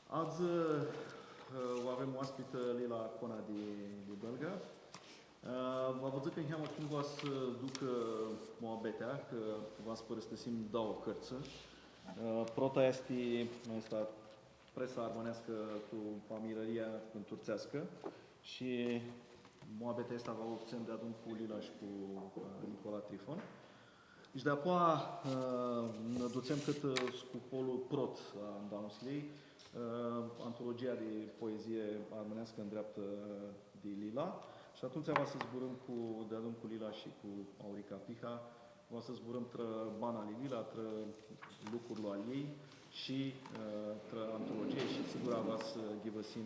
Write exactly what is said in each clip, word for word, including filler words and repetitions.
Adzã, ã, u avem oaspitã Lila Cona di, di Bãlga. Ã, va vã dzãc niheamã cum va s-ducã muabetea, cã va s-pãrãstãsim dauã cãrtsã. Ã, prota easti, easti presa armãneascã tu amirãria turtseascã shi muabetea aestã va u avem deadun cu Lila shi cu, ã, Nicola Trifon. Shi di-apoea, ã, nã dutsem cãtã, ã, scupolu prot a andamusljiljei, ã, antologia di poezii armãneascã ndreaptã di Lila. Shi atumtsea va s-zburãm cu, deadun cu Lila shi cu Aurica Piha, va s-zburãm trã bana ali Lila, trã lucrul a ljei shi, ã, trã antologie shi sigura va s-ghivãsim,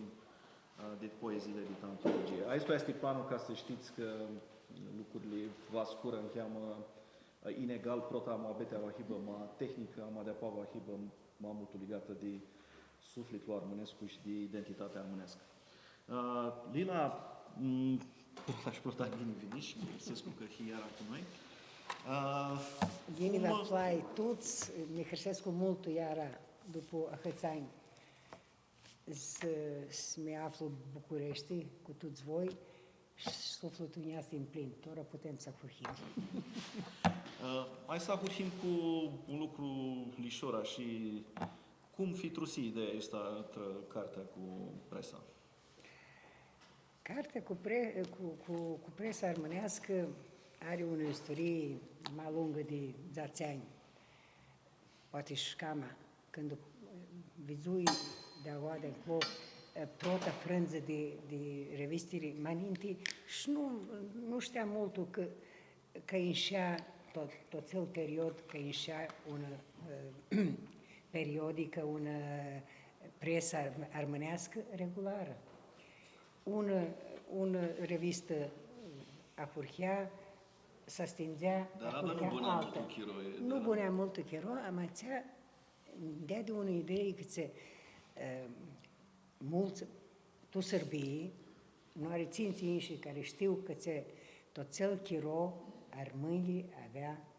ã, dit poeziili dit antologie. Aestu easti planul, ca s-shtits cã lucrurli va s-curã niheamã inegal, prota muabetea va hibã ma tehnicã, ma di-apoea va hibã ma multu ligatã di suflitlu armãnescu shi di identitatea armãneascã. Ã, Lila, m, prota shi prota, ghini vinish, mi hãrsescu cã hii iara cu noi. Ã, Ghini cum vã aflai tuts, mi hãrsescu multu iara dupu ahãts anj. S-, s-mi aflu Bucureshti cu tuts voi shi suflitlu nj-easti mplin. Tora putem s-ahurhim. Ã, hai s-ahurhim cu un lucru lishor, shi cum fitrusi ideea aestã trã cartea cu presa? Cartea cu pre-, cu, cu, cu presa armãneascã ari unã isturii ma lungã di dzatsi anj. Poati shi cama, cãndu vidzui di aoa di nclo, e, prota frãndzã di, di revistili ma ninti, shi nu, nu shteam multu cã, cã inshea tot, tu atsel period, cã inshea unã, e, periodicã, unã presã arm-, armãneascã regularã. Unã, unã revistã ahurhea, s-astindzea, dar ada nu ahurhea bãna altã. Multu chiro, e, nu da. Bãna multu chiro, ama atsea deadi unã idei cã tsi, e, multsã, tu Sãrbii, nu ari tsintsi inshi cari shtiu cã tsi, tu atsel chiro armãnjlji avea,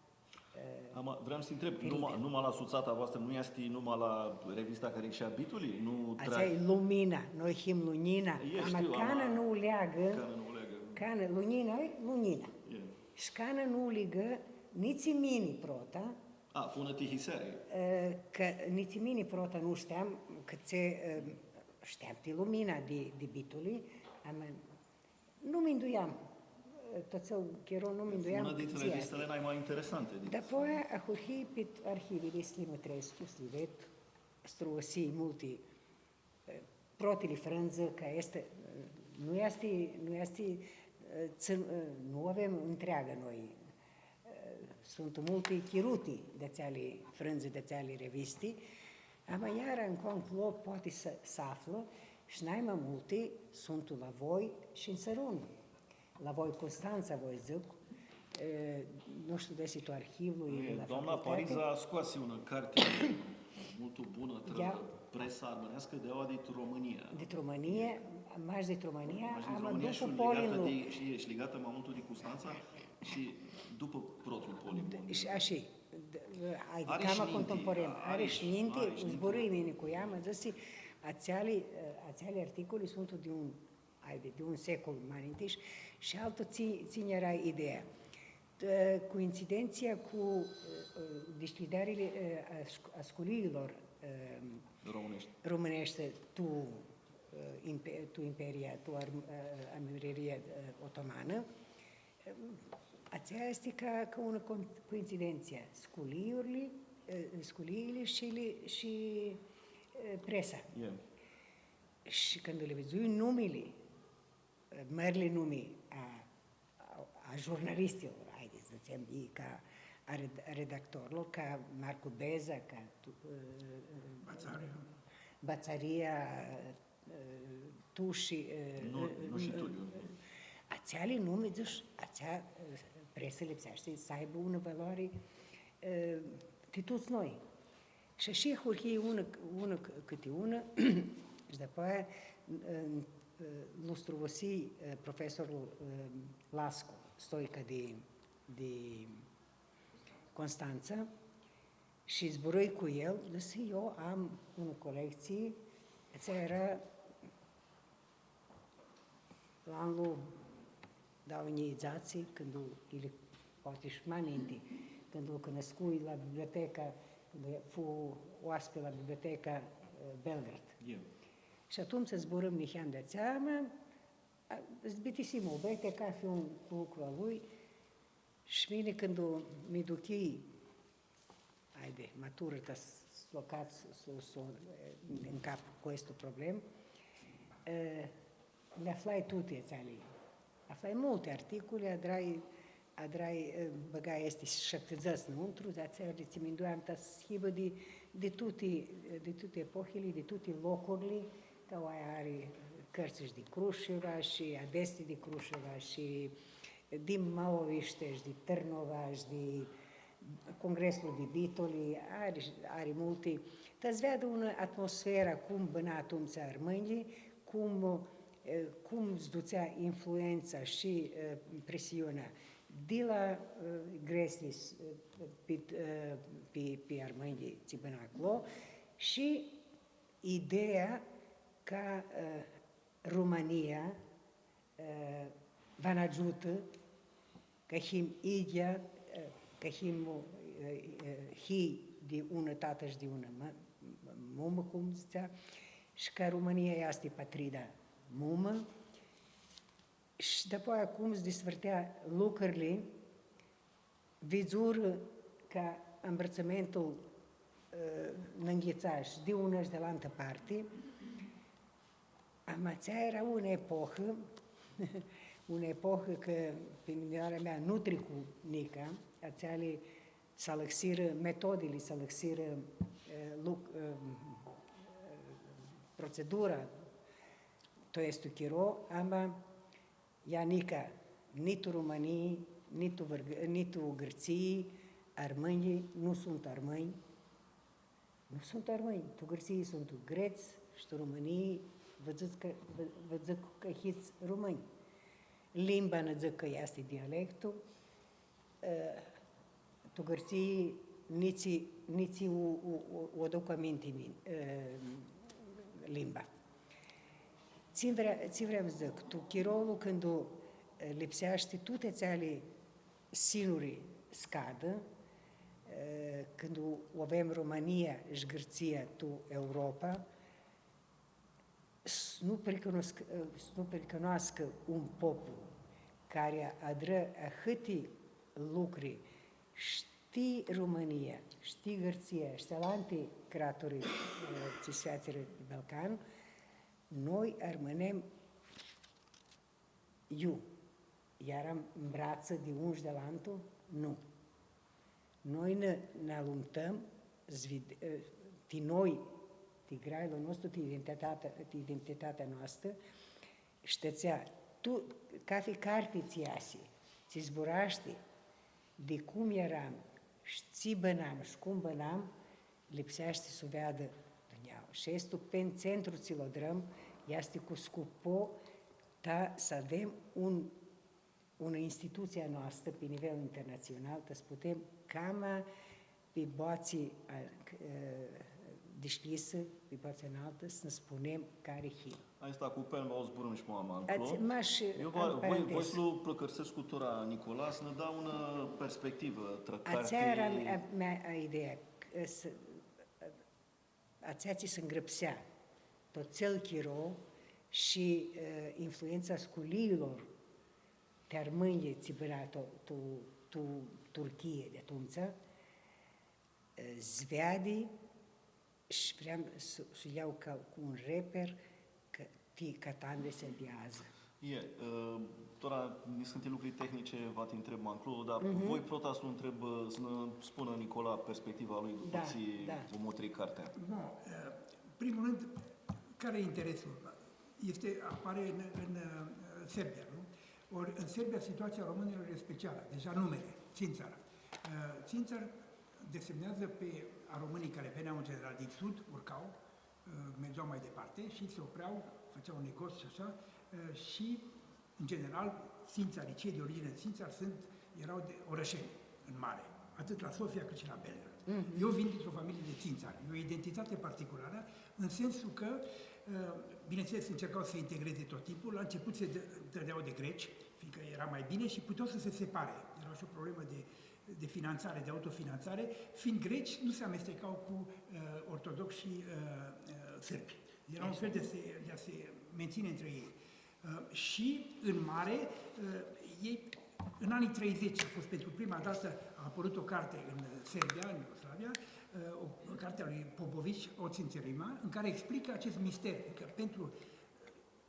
e, ama, vream s-ti ntreb, numa, numa la sutsata voastrã nu easti numa la revista cari inshea Bituli? Nu. Atsea e Lumina, noi him Lunjina, e, ama shtiu, cana ama nu u leagã, cana nu u leagã. Cana, Lunjina e Lunjina. E. Shi cana nu u ligã nitsi mini prota. A, fu unã tihiseari. E, cã nitsi mini prota nu shteam, cã tsi, e, shteam ti Lumina di, di Bituli, ama nu minduiam, e, tu atsel chiro nu minduiam. Fu unã di revistili nai ma interesanti. Dapoaia ahurhii pit arhivili s-li mutrescu, s-li ved, s-truvãsii multi, e, protili frãndzã, cã easti, e, nu easti, nu easti, e, tsã-, e, nu u avem ntreagã noi. E, suntu multi chiruti di atseali frãndzã, di atseali revisti, ama iara nclo-nclo poati s-, s-aflã, shi nai ma multi suntu la voi shi n Sãrunã. La voi Custantsa, voi dzãc, e, nu shtiu desi tu arhivlu, e, la doamna facultati. Pariza scoasi unã carti multu bunã trã presa armãneascã, di aoa dit Romãnia. Dit Romãnia, mash dit Romãnia, mash dit Romãnia, ama dupu shi ligatã polimlu di, shi e, shi ligatã ma multu di Custantsa shi dupã protlu polim mondial. Shi ashi, d-, aidi, cama contemporan. Ari shi ninti, ari shi ninti, zburãi mini cu ea, ma dzãsi, atseali, e, atseali articoli suntu di un Aidi, di un secol ma ninti, shi altã tsi, tsi nj-eara ideea. T-, cuincidentsia cu, e, e, dishcljidearili, e, a sc-, a sculiilor, e, romãneshti, romãneshti tu, e, impe-, tu imperia, tu arm-, e, amireria, e, otomanã, e, atsea easti ca, ca unã con-, cuincidentsia. Sculiurli, e, sculiili shi li, shi, e, presa. Shi cãndu li vidzui numili, mãrli numi a, a, a jurnalistilor, haidi s-dzãtsem, i ca a red-, a redactorlor, ca Marcu Beza, ca tu-, ã, Batsaria. Batsaria, ã, Tushi, ã, nu, ã, nu shi ã, Tuliu. Atseali numi, dzãsh, atsea, ã, presã lipseashti s-aibã unã valoari, ã, ti tuts noi. Shi ashi ahurhii unã, unã c-, cãti unã, shi dapoaia, ã, ã, lu struvãsii, ã, profesorlu, ã, Lascu, Stoica di, di Constantsa, shi zburãi cu el, dzãsi, eu am unã colectsii, Atsea eara la anlu dauã njilji dzatsi, cãndu, ili poati shi ma ninti, cãndu lu cunuscui la biblioteca, cãndu fu oaspi la biblioteca, eh, Belgrad. Ie. Shi atumtsea zburãm niheam di atsea, ma, a, s-bitisim muabeti, cafi un cu lucru a lui, shi mini cãndu mi duchii, haide, maturã, ta s-, s-lo cad, s-, s-, eh, tu cap cu aestu problem, eh, li aflai tuti atseali. Aflai multi articuli, adrai, adrai, eh, bãgai aesti shaptidzãts nãuntru, di atseali tsi minduiam ta s-hibã di, di tuti, eh, di tuti epohili, di tuti locurli, cã aoa ari cãrtsã shi di Crusheva shi adetsli di Crusheva shi di Maovishti shi di Tãrnova shi di Congreslu di Bitoli, ari, ari multi. Ta s-veadã unã atmosferã, cum bãna atumtsea armãnjlji, cum, eh, cum s-dutsea influentsa shi, eh, presiunea di la, eh, gretslji, eh, pi, eh, pi, pi armãnjlji tsi bãna aclo, shi ideea ca, eh, Rumãnia, eh, va nã agiutã, cã him idyea, eh, cã him, eh, eh, hilj di unã tatã shi di unã mã-, mumã, cum dzãtsea, shi cã Rumãnia easti patrida mumã. Shi dapoaia cum s-disvãrtea lucrili, vidzurã ca ãmbrãtsãmentul, eh, nã nghitsa shi di unã shi di alantã parti. Ama atsea eara unã epohã, unã epohã cã pi mindueara mea nu tricu nica, atseali s-alãxirã metodili, s-alãxirã, eh, luc-, eh, protsedura, tu aestu chiro, ama ea nica, ni tu Rumãnii, ni tu Vãrg-, ni tu Gãrtsii, armãnjlji nu suntu armãnj, nu suntu armãnj. Tu Gãrtsii suntu grets shi tu Rumãnii vã dzãc cã, vã, vã dzãc cã hits rumãnj. Limba nã dzãc cã easti dialectu, eh, tu Gãrtsii nitsi, nitsi u, u, u, u aduc aminti min-, eh, limba. Tsi vrea, tsi vream s-dzãc, tu chirolu cãndu, eh, lipseashti tuti atseali sinuri s-cadã, eh, cãndu u avem Romãnia shi Gãrtsia tu Europa, s-nu pricunosc-, s-nu pricunoascã un poplu cari adrã ahãti lucri, shti Romãnia, shti Gãrtsia, shti alanti craturi, eh, tsi s-featsirã di Balcan, noi armãnem iu? Earam mbratsã di un shi di alantu? Nu. Noi nã, nã alumtãm, s-vid-, eh, ti noi, ti grailu a nostru, ti identitatea, ti identitatea noastrã, shi ti atsea, tu, cathi carti tsi easi, tsi zburashti, di cum earam, shi tsi bãnam, shi cum bãnam, lipseashti s-u veadã dunjaua. Shi aestu pen-, centru tsi lu adrãm, easti cu scupo ta s-avem un, unã institutsii a noastrã pi nivel internatsional, ta s-putem cama pi boatsi, a, c-, ã, dishcljisã, pi boatsi analtã, s-nã spunem cari him. Aestã cu pen va u zburãm shi ma, ma nclo. Ats-, mash, eu va, am voi, voi parantezã. S-lu procãrsescu tora Nicola, s-nã da unã perspectivã trã carti. Atsea eara a mea, a, ideea, c-, s-, atsea tsi s-ngrãpsea tu atsel chiro shi, ã, influentsa sculiilor ti armãnjlji tsi bãna tu, tu, tu Turchii di atumtsea, ã, s-veadi shi vream s-, s-u ljau ca, cu un reper, ca, ti catandisea di adzã. Ie, ã, tora, niscãnti lucri tehnitsi va ti ntreb ma nclo, dar voi prota s-lu ntreb, ã, s-nã spunã Nicola perspectiva lui dupã tsi u mutri cartea. Da. Bun, ã, primul rând, care e interesul? Este, apare în, în, ã, Serbia, nu? Ori, în Serbia, situația românilor e specială. Deja numele, Țințar. Ă, Țințar desemnează pe aromânii care veneau, în general, din sud, urcau, ă, mergeau mai departe și se opreau, făceau negoți și așa, ă, și, în general, Țințarii, cei de origine Țințar sunt, erau de orășeni, în mare, atât la Sofia cât și la Belgrad. Eu vin dintr-o familie de Țințari, e o identitate particulară, în sensul că, ă, bineînțeles, încercau să se integreze tot timpul, la început se dă- dădeau de greci, fiindcă era mai bine și puteau să se separe. Era și o problemă de, de finanțare, de autofinanțare. Fiind greci, nu se amestecau cu, ă, ortodoxi și, ă, ă, sârbi. Era un fel de, se, de a se menține între ei. Ă, și, în mare, ă, ei, în anii treizeci a fost pentru prima dată, a apărut o carte în Serbia, în Iugoslavia, ă, o, o carte a lui Popovici, O Țințărima, în care explică acest mister, că pentru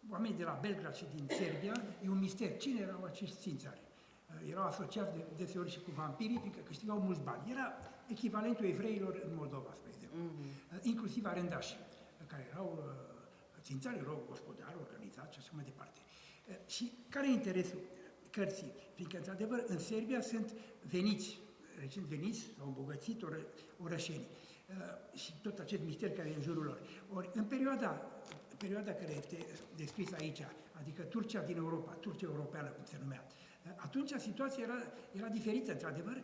oamenii de la Belgrad și din Serbia e un mister. Cine erau acești Țințari? Ă, erau asociați de, deseori și cu vampirii, fiindcă câștigau mulți bani. Era echivalentul evreilor în Moldova, spre exemplu. Ă, inclusiv arendași, care erau, ă, Țințari, erau gospodari, organizați și așa mai departe. Ă, și care e interesul cărții? Fiindcă, într-adevăr, în Serbia sunt veniți, recent veniți, s-au îmbogățit oră- orășenii. Ă, și tot acest mister care e în jurul lor. Ori, în perioada, perioada care este descrisă aici, adică Turcia din Europa, Turcia europeană, cum se numea, ă, atunci situația era, era diferită, într-adevăr,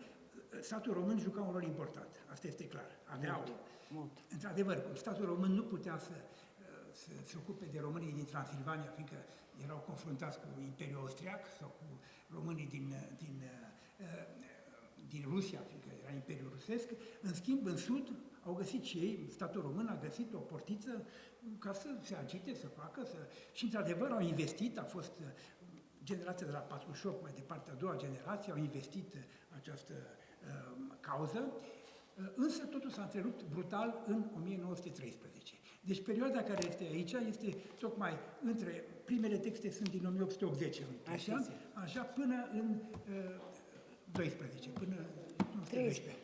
statul român juca un rol important, asta este clar. Avea Mult, mult. Într-adevăr, cum statul român nu putea să, să se ocupe de românii din Transilvania, fiindcă erau confruntați cu Imperiul Austriac sau cu românii din, din, din Rusia, fiindcă era Imperiul Rusesc, în schimb, în sud, au găsit și ei, statul român a găsit o portiță ca să se agite, să facă, să... și, într-adevăr, au investit, a fost generația de la patruzeci și opt, mai departe, a doua generație, au investit, ă, această, ă, cauză, ă, însă totul s-a întrerupt brutal în o mie nouă sute treisprezece. Deci perioada care este aici este tocmai între, primele texte sunt din o mie opt sute optzeci, am impresia, Așa este. Așa, până în, ă, doisprezece, până în nouă sute doisprezece.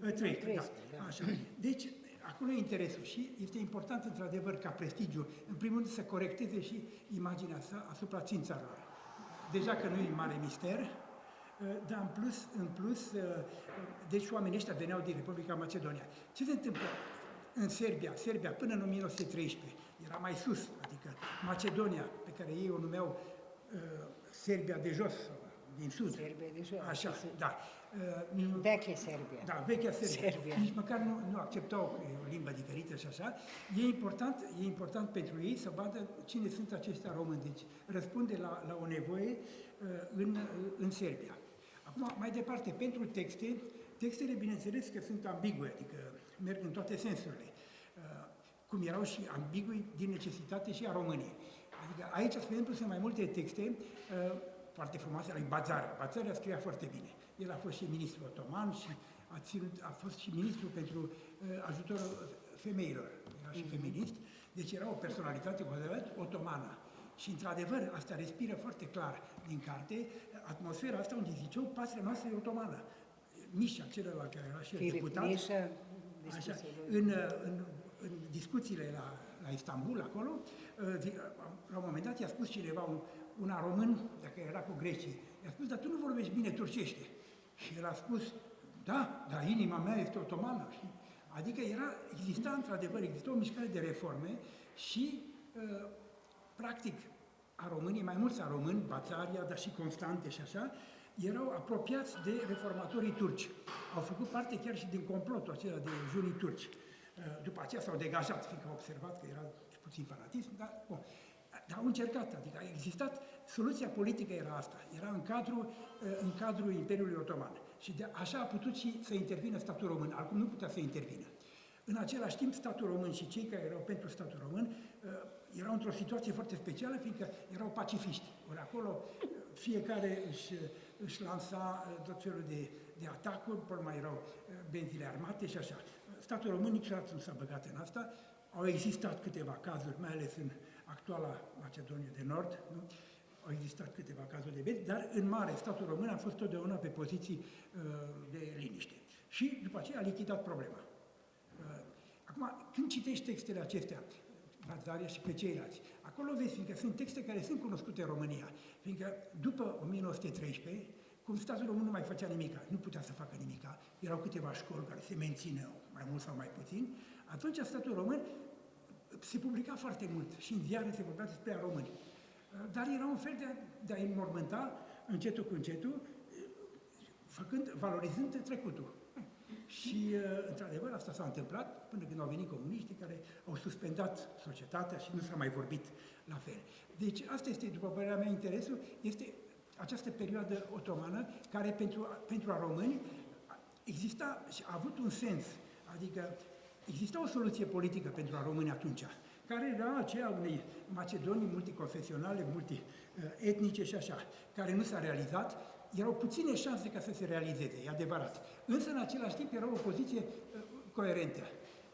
Ă, trei, da. Treisprezece, da. Așa. Deci, acolo e interesul și este important, într-adevăr, ca prestigiu, în primul rând, să corecteze și imaginea sa asupra Țințarilor. Deja că nu e mare mister, ă, dar în plus, în plus, ă, deci oamenii ăștia veneau din Republica Macedonia. Ce se întâmplă în Serbia? Serbia, până în o mie nouă sute treisprezece, era mai sus, adică Macedonia, pe care ei o numeau, ă, Serbia de jos, sau din sud. Serbia de jos, Așa, de sud. Da. Ă, Veche Serbia. Da, vechea Serbia. Serbia. Nici măcar nu, nu acceptau că e o limbă diferită și așa. E important, e important pentru ei să vadă cine sunt aceștia români. Deci răspunde la, la o nevoie, ă, în, în Serbia. Acum, mai departe, pentru texte, textele, bineînțeles că sunt ambigue, adică merg în toate sensurile. Ă, cum erau și ambigui din necesitate și a românii. Adică aici, spre exemplu, sunt mai multe texte, ă, foarte frumoase, ale lui Bazarea. Bazarea scria foarte bine. El a fost și ministru otoman și a ținut, a fost și ministru pentru, ă, ajutorul femeilor. Era și feminist, deci era o personalitate cu adevărat otomană. Și, într-adevăr, asta respiră foarte clar din carte, atmosfera asta unde ziceau, „Patria noastră e otomană.” Misha, celălalt care era și el Filip deputat, Misha, în discuția lui. În, în, în discuțiile la, la Istanbul, acolo, ă, zi-, la un moment dat i-a spus cineva, un, un român, dacă era cu grecii, i-a spus, „Dar tu nu vorbești bine turcește.” Și el a spus, „Da, dar inima mea este otomană.” Știi? Adică era, exista într-adevăr, exista o mișcare de reforme și, ă, practic, a românii, mai mulți a români, Bațaria, dar și Constante și așa, erau apropiați de reformatorii turci. Au făcut parte chiar și din complotul acela de junii turci. Ă, după aceea s-au degajat, fiindcă au observat că era puțin fanatism, dar, bun. Dar au încercat, adică a existat, soluția politică era asta, era în cadrul, ă, în cadrul Imperiului Otoman. Și de, așa a putut și să intervină statul român, altcum nu putea să intervină. În același timp, statul român și cei care erau pentru statul român, ă, erau într-o situație foarte specială, fiindcă erau pacifiști. Ori acolo, ă, fiecare își, își lansa, ă, tot felul de, de atacuri, pe urmă erau, ă, benzile armate și așa. Statul român niciodată nu s-a băgat în asta. Au existat câteva cazuri, mai ales în actuala Macedonie de Nord, nu? Au existat câteva cazuri de benzi, dar în mare statul român a fost totdeauna pe poziții, ă, de liniște. Și după aceea a lichidat problema. Ă, acum, când citești textele acestea, Bazaria și pe ceilalți, acolo vezi, fiindcă sunt texte care sunt cunoscute în România, fiindcă după o mie nouă sute treisprezece, cum statul român nu mai făcea nimic, nu putea să facă nimic, erau câteva școli care se mențineau, mai mult sau mai puțin, atunci statul român se publica foarte mult și în ziare se vorbea despre aromâni. Dar era un fel de, de a înmormânta, încetul cu încetul, făcând, valorizând trecutul. Și, ă, într-adevăr, asta s-a întâmplat până când au venit comuniștii care au suspendat societatea și nu s-a mai vorbit la fel. Deci, asta este, după părerea mea, interesul, este această perioadă otomană, care pentru, pentru a români exista și a avut un sens, adică exista o soluție politică pentru a români atunci, care era aceea a unei Macedonii multiconfesionale, multietnice și așa, care nu s-a realizat. Erau puține șanse ca să se realizeze, e adevărat. Însă, în același timp, era o poziție, ă, coerentă.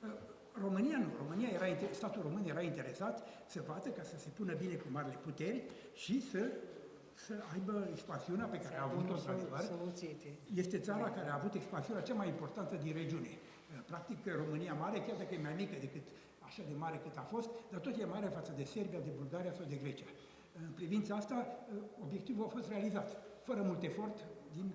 Ă, România nu. România era inter-, statul român era interesat să vadă ca să se pună bine cu marile puteri și să, să aibă expansiunea pe care a avut-o, într-adevăr. Este țara care a avut expansiunea cea mai importantă din regiune. Ă, practic, România mare, chiar dacă e mai mică decât, așa de mare cât a fost, dar tot e mare față de Serbia, de Bulgaria sau de Grecia. În privința asta, ă, obiectivul a fost realizat, fără mult efort, din,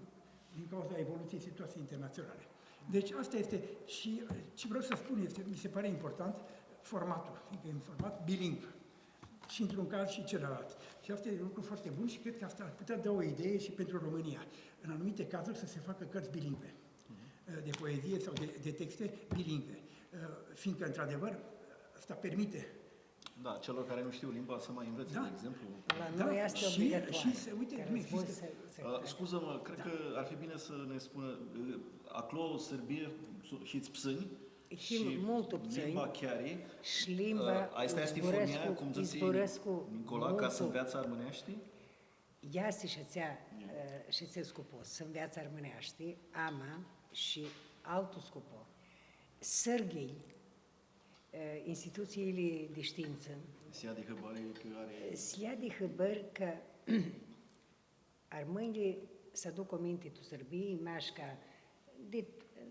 din cauza evoluției situației internaționale. Deci asta este. Și, ă, ce vreau să spun este, mi se pare important formatul, adică e un format bilingv și într-un caz și celălalt. Și asta e un lucru foarte bun și cred că asta ar putea da o idee și pentru România, în anumite cazuri, să se facă cărți bilingve, ă, de poezie sau de, de texte bilingve, ă, fiindcă, într-adevăr, asta permite. Da, celor care nu știu limba să mai învețe, de exemplu. La noi este obligatoriu. Da, și, și se, uite, nu există. Ă, scuză-mă, cred că ar fi bine să ne spună, ă, aclo, Serbie, su-, shits psãnj shi multu psãnj, limba chiari. Shi limba, ã, aestã easti furnia, cum dzãtsi Nicola, ca s-nveatsã armãneashti? Easti shi atsea, ã, shi atsel scupo, s-nveatsã armãneashti, ama shi altu scupo. Sãrghilj, ã, institutsiili di shtiintsã, s-ljea di hãbãri cã ari, s-ljea di hãbãri cã armãnjlji s-aduc aminti tu Sãrbii, mash ca di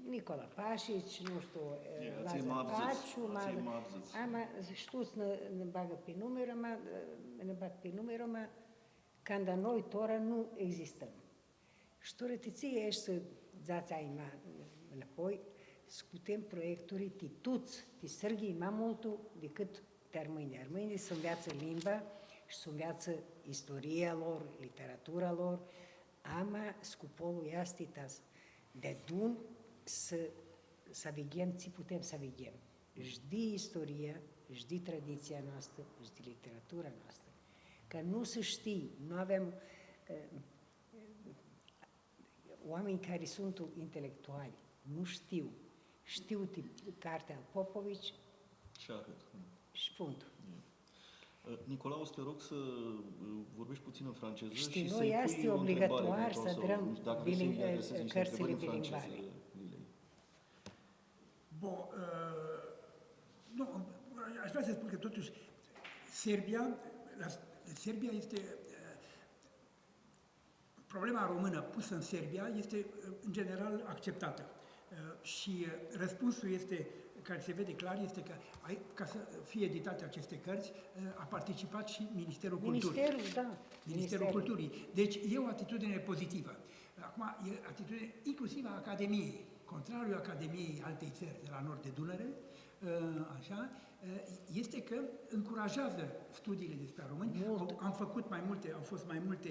Nicola Pashic, nu shtiu, Laza Taciu, ma, shtii, nã, nã bagã pi numiri, ma, nã bagã pi numiri, ma, canda noi tora nu existãm. Shi tora ti tsi eshti s-dzãts, ai, ma, nãpoi, scutem proiecturi ti tuts, ti Sãrghilj ma multu dicãt ti armãnjlji. Armãnjlji s-nveatsã limba shi s-nveatsã istoria lor, literatura lor, ama scupolu easti ta s-, deadun s-, s-avighem tsi putem s-avighem. Shi di istoria, shi di traditsia noastrã, shi di literatura noastrã. Cã nu s-shtii, nu avem, ã, oaminj cari suntu intelectuali, nu shtiu. Shtiu ti cartea al Popovici. Shi ahãt. Shi punct. E. Ã, Nicolau, o să te rog să, ã, vorbești puțin în franceză și să-i pui o întrebare, pentru a să, nu știu, dacă vrei să-i adresezi niște întrebări în franceză, Lilei. Bun, ã, nu, aș vrea să spun că totuși Serbia, la, Serbia este, ã, problema română pusă în Serbia este, în general, acceptată. Ă, și răspunsul este, care se vede clar, este că ai, ca să fie editate aceste cărți, ă, a participat și Ministerul Culturii. Ministerul, da. Ministerul Culturii. Deci e o atitudine pozitivă. Acum, e atitudine inclusiv a Academiei. Contrariul Academiei altei țări de la nord de Dunăre, ă, așa, ă, este că încurajează studiile despre români. Mult. Au, am făcut mai multe, au fost mai multe,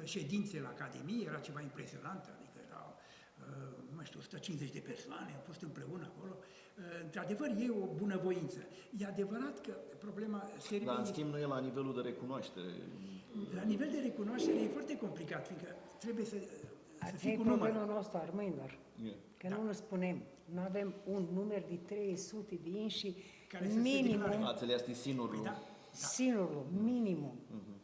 ă, ședințe la Academie, era ceva impresionant, adică era, ă, nu mai știu, o sută cincizeci de persoane au fost împreună acolo. Ă, într-adevăr, e o bunăvoință. E adevărat că problema Serbiei... Dar, în schimb, nu e la nivelul de recunoaștere. La nivel de recunoaștere e foarte complicat, fiindcă trebuie să, să fii cu număr. Atsea e problema noastrã a armãnjlor. E. Cã nu nã spunem, nu avem un numir di trei suti di inshi, minimum. Atsel easti sinurlu. Păi da, da. Sinurlu, minimum. Mhm.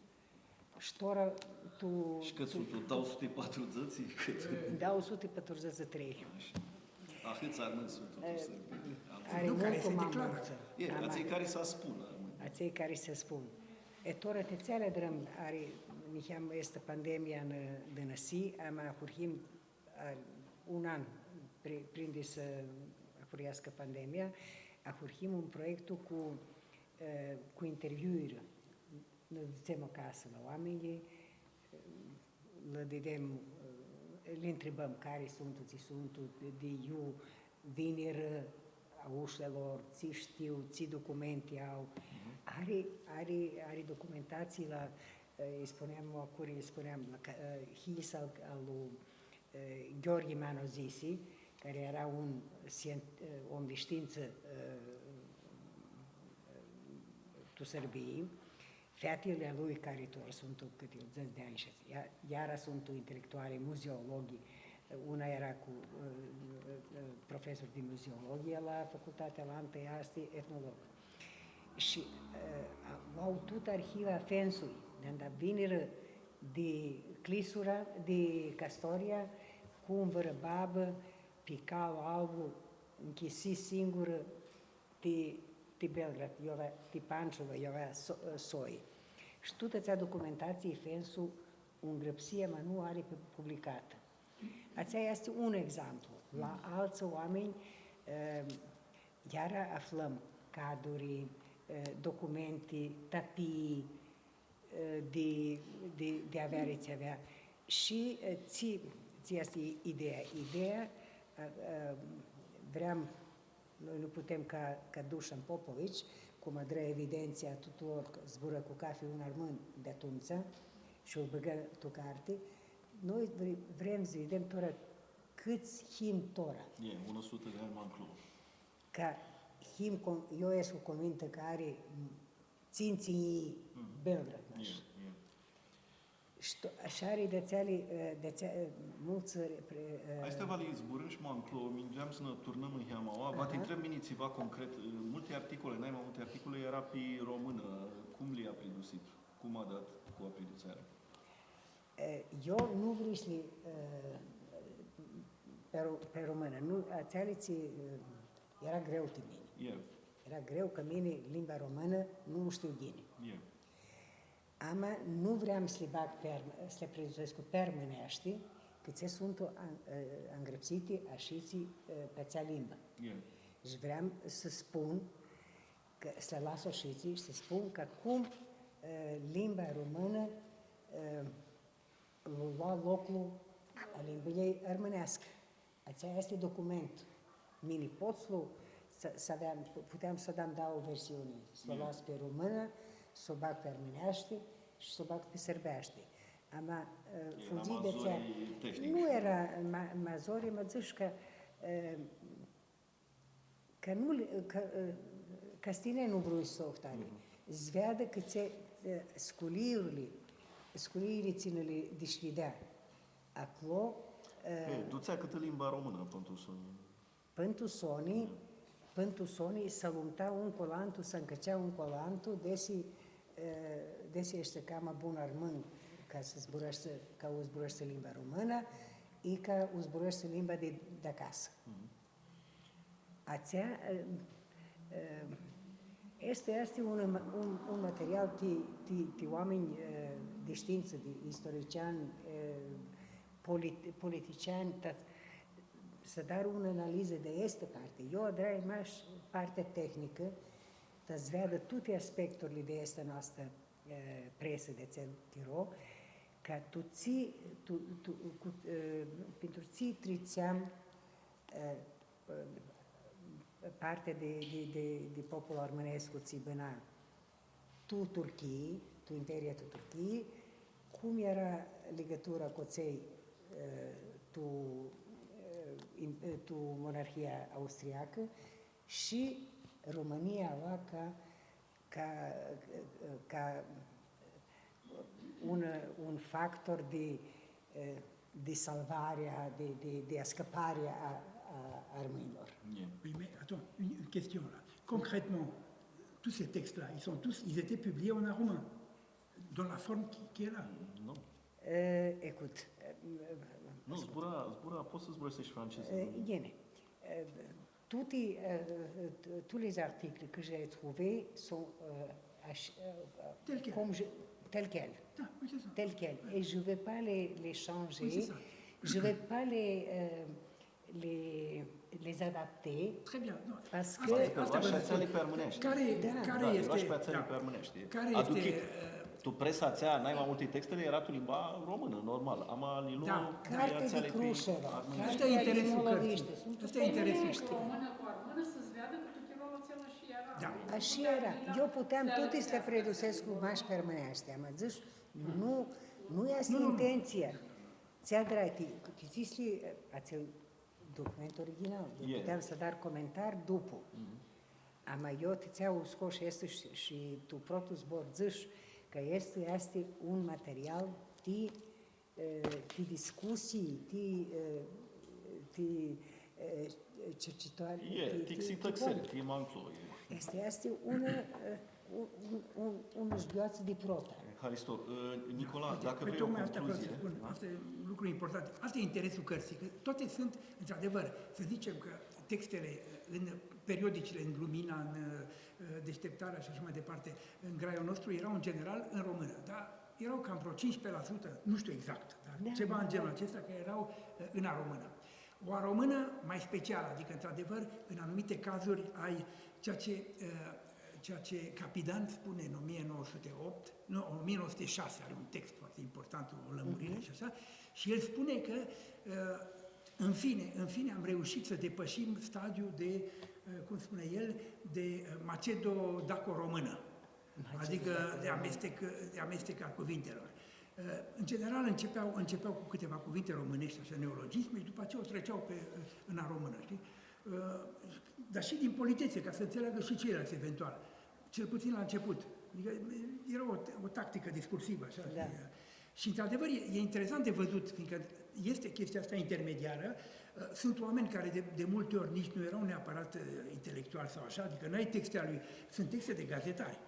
Shi tora tu... Shi cãt suntu? Dauã suti patrudzãts? Cãt? Dauã suti patrudzãts shi trei. Ashi. Ahãts armãnj suntu tu Sãrbia. Nu, care se declară. E, atselj cari s-spun. Atselj cari s-spun. E, tora ti atseali adrãm, ari, niheamã easti pandemia nã dãnãsi, ama ahurhim a, un an pri-, prindi s-ahurheascã pandemia, ahurhim un proiectu cu, e, cu interviuri. Nã dutsem acasã la oaminj, e, lã didem, e, lã ntribãm cari suntu, tsi suntu, di, di iu vinirã, aushlji a lor, tsi shtiu, tsi documenti au. Mhm. Ari, ari, ari documentatsii la, e, lji spuneam, a curi lji spuneam, la ca-, e, hilj-sa al, al, e, Gheorghi Mano Zisi, cari eara un sien-, om di shtiintsã, ã, tu Sãrbii, featili a lui, cari tora suntu cãti dzãts di anj shi ea-, iara suntu intelectuali, muzeologhi, una eara cu, ã, ã, profesor di muzeologhie la facultati, alantã easti etnolog. Shi, ã, a-, au tutã arhiva a fensui, di anda vinirã di Clisura, di Castoria, cu un vãrã babã, pi calu albu, nchisi singurã ti, ti Belgrad, iu avea, ti Pančevo, iu avea so-, soi. Shi tutã atsea documentatsii fensu u ngrãpsii, ma nu ari pi-, publicatã. Atsea easti un exemplu. La altsã oaminj, ehm, iara aflãm caduri, eh, documenti, tapii, eh, di, di, di aveari tsi avea. Shi, eh, tsi, tsi easti ideea? Ideea, eh, eh, vream, noi nu putem ca, ca Dušan Popović, cum adrã evidentsia a tuturor, zburã cu cafi un armãn di atumtsea shi lu bãgã tu carti, noi vre-, vrem s-videm tora cãts him tora. E, unã sutã di anj ma nclo. Ca him con-, eu escu convintã cã ari, m, tsintsi njilji Belgrad, nash. Shi to-, ashi ari di atseali, eh, di atsea, eh, multsã re-, pre-, eh, Aestã va li zburãm shi ma nclo, mi vream s-nã turnãm niheamã aua. Va ti ntreb mini tsiva concret, eh, multi articoli, nai ma multi articoli eara pi romãnã, cum li apridusit? Cum a dat cu apridutsearea? Eh, eu nu vrui s-li, eh, pi ro-, pi romãnã, nu, atseali tsi, eh, eara greu ti mini. Eara greu cã mini limba romãnã nu u shtiu ghini. Ama nu vream s-li bag pi arm-, s-li apridusescu pi armãneashti, cã tsi suntu an-, eh, angrãpsiti ashitsi, eh, pi atsea limbã. Shi vream s-spun cã, s-li las ashitsi shi s-spun cã cum, eh, limba romãnã, eh, lu lua loclu a limbãljei armãneascã. Atsea easti document. Mini pot s-lu, s-, s-aveam, pu-, puteam s-dam dauã versiuni, s-lu las pi romãnã, s-u bag pi armãneashti shi s-u bag pi sãrbeashti. Ama, eh, fudzii di atsea, nu eara ma-, ma zori, ma dzãsh cã, eh, Cã nu li, cã, ã, cã s-tini nu vrui s-oftari. S-veadã cã tsi, ã, sculiirli, sculiirli tsi nã li dishcljidea aclo, ã, E, dutsea cãtã limba romãnã, pãn tu soni. Pãn tu soni, pãn tu soni, s-alumta un cu alantu, s-ncãcea un cu alantu, desi, ã, desi eshti cama bun armãn, ca s-zburãshti, ca u zburãshti limba romãnã, i ca u zburãshti limba di, di acasã. Atsea, eh, eh, easti, easti un, un, un material ti, ti, ti oaminj, eh, di shtiintsã, di istorician, eh, polit-, politician, ta s-, s-adarã unã analizã di aestã parti. Eu adrai mash partea tehnicã, ta s-veadã tuti aspecturli di aestã noastrã, eh, presã di atsel chiro, ca tu tsi, tu, tu, cu, eh, printru tsi tritseam, eh, partea di, di, di, di populu armãnescu tsi bãna tu Turchii, tu imperia tu Turchii, cum eara ligãtura cu atselj, eh, tu, eh, in-, eh, tu monarhia austriacã shi Romãnia aua ca, ca, ca un, un factor di, eh, di salvarea, di, di, di ascãparea a, a armãnjlor. Oui, mais attends, une, une question là. Concrètement, tous ces textes-là, ils sont tous, ils étaient publiés en roumain, dans la forme qui, qui est là. Non. Eh, écoute, eh, Nu, zbura, zbura, pots s-zburãshti shi francezã, eh, nu? Ghini. Eh, Tuti, eh, t-, tous les articles que j'ai trouvés sont, euh, ach-, euh, Tels quels. Comme je, tels quels. Ah, oui, c'est ça. Tels quels. Ouais. Et je vais pas les, les changer. Oui, c'est ça. Je vais pas les, euh, les, les adapter. Très bien. Non. Parce que Asta e, asta va s-dzãc. Cari, Da. Cari Da, easti, va s-dzãc da. Cari easti, Aduchit. Eh, tu presa atsea, nai ma multi textili eara tu limba romãnã, normal. Ama li lo Da. Cartea di Crusheva, armãneashti. Asta e interesul cărții. Asta e interesul. Română cu armână să-ți vadă că tu chirol atsel ashi eara. Da. Ashi eara. Eu puteam tuti s-li apridusescu mash pi armãneashti, ama dzãsh, nu, nu easti intentsia. Tsi adrai ti, ti dzãsh, atsel Document original. Eu puteam s-adar comentar dupã. Ama eu ti tsi u scosh aestu shi, shi tu protlu zbor dzãsh cã aestu easti un material ti, e, ti discusii, ti, e, ti, e, cercetări, ti, ti, ti xitãxeri, ti manclo, e. Easti, easti un, e, un, un, un, un zgheaoatsã di prota. Haristo, e, Nicola, deci, dacã vrei o concluzie, asta e un lucru important. Asta e interesul cărții, că toate sunt, într-adevăr, să zicem că textele în periodicile, în Lumina, în, e, Deșteptarea și așa mai departe, în Graiul nostru, erau în general în română, dar erau cam vreo cincisprezece la sută, nu știu exact, dar ceva în genul acesta, care erau, e, în aromână. O aromână mai specială, adică, într-adevăr, în anumite cazuri ai ceea ce, e, ceea ce Capidan spune în o mie nouă sute opt, nu, o mie nouă sute șase, are un text foarte important, o lămurire și așa, și el spune că, e, în fine, în fine am reușit să depășim stadiul de, e, cum spune el, de, e, macedo-daco-română, adică de amestec, de amestec al cuvintelor. E, în general începeau, începeau cu câteva cuvinte românești, așa, neologisme, și după aceea o treceau pe, în aromână, știi? E, dar și din politețe, ca să înțeleagă și ceilalți eventual, cel puțin la început. Adică era o, o tactică discursivă, așa. Da. Știi? Și, într-adevăr, e, e interesant de văzut, fiindcă este chestia asta intermediară. Sunt oameni care de, de multe ori nici nu erau neapărat, e, intelectuali sau așa, adică n-ai texte a lui, sunt texte de gazetari.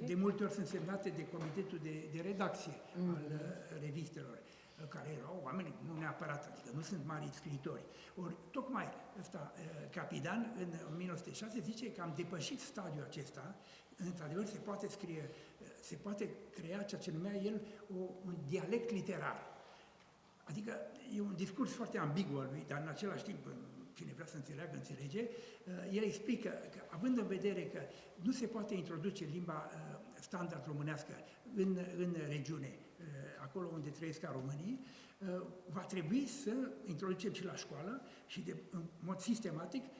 E, de multe ori sunt semnate de comitetul de, de redacție al, e, revistelor, e, care erau oameni, nu neapărat, adică nu sunt mari scriitori. Ori, tocmai ăsta, e, Capidan, în o mie nouă sute șase, zice că am depășit stadiul acesta, într-adevăr, se poate scrie, se poate crea ceea ce numea el o, un dialect literar. Adică e un discurs foarte ambigu al lui, dar în același timp, cine vrea să înțeleagă, înțelege. El explică că, având în vedere că nu se poate introduce limba, ă, standard românească în, în regiune, ă, acolo unde trăiesc aromânii, ă, va trebui să introducem și la școală și de, în mod sistematic, ă,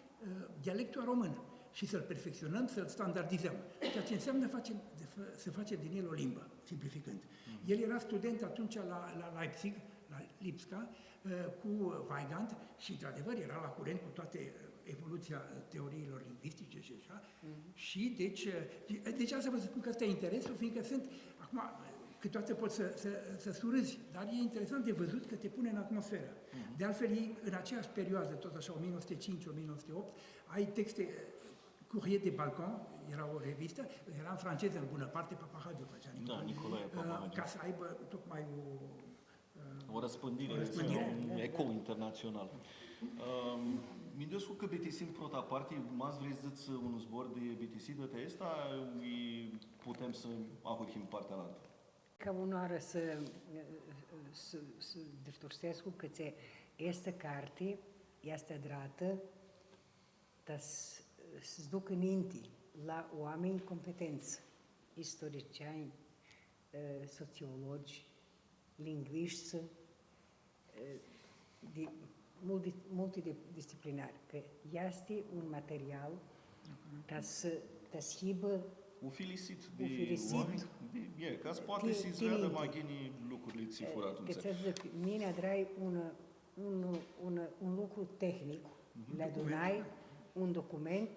dialectul român și să-l perfecționăm, să-l standardizăm. Ceea ce înseamnă facem, de fă-, să facem din el o limbă, simplificând. Mhm. El era student atunci la, la Leipzig, la Lipsca, ă, cu Weigand și, într-adevăr, era la curent cu toate, ă, evoluția, ă, teoriilor lingvistice și așa. Mhm. Și, deci, ă, deci asta vă spun că ăsta e interesul, fiindcă sunt, acum, câteodată pot să, să, să surâzi, dar e interesant de văzut că te pune în atmosferă. Mhm. De altfel, ei, în aceeași perioadă, tot așa, o mie nouă sute cinci, o mie nouă sute opt, ai texte, Courrier des Balkans, era o revistă, era în franceză în bună parte, Papahagiu făcea, da, Nicolae, Nicolae, ă, Papahagiu, ca să aibă tocmai o, ă, o răspândire, o răspândire, un, da, eco internațional. Ãm, minduescu cã bitisim prota parti, ma s-vrei s-dzãts un zbor di bitisitã ti aestã, i putem s-ahurhim partea alantã. Ca unãoarã s-, s-, s-diftursescu cã tsi aestã carti easti adratã ta s-, s-ducã ninti la oaminj competentsã, istoricianj, e, sotsiologi, lingvishti, e, di, multi, multidisciplinari, cã easti un material ta s-, ta s-hibã ufilisit di oaminj, di, e, ca s-poati s-veadã ma ghini lucrili tsi furã atumtsea. Cã tsã dzãc, mini adrai un, un, un, un lucru tehnic, li adunai, un document,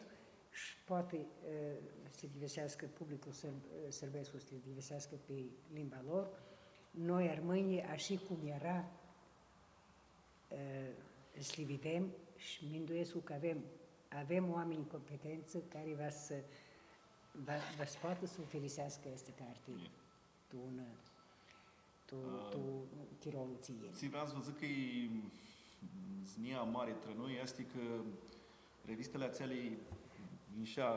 shi poati, e, s-li diviseascã publiclu sãrb-, sãrbescu, s-li diviseascã pi limba lor. Noi, armãnjlji, ashi cum eara, e, s-li videm shi minduescu cã avem, avem oaminj competentsã cari va s-, va, va s-poatã s-ufiliseascã aestã carti tu un, tu, tu chirolu tsi yini. Tsi vream s-vã dzãc cã e znjia mari trã noi easti cã revistili atseali inshea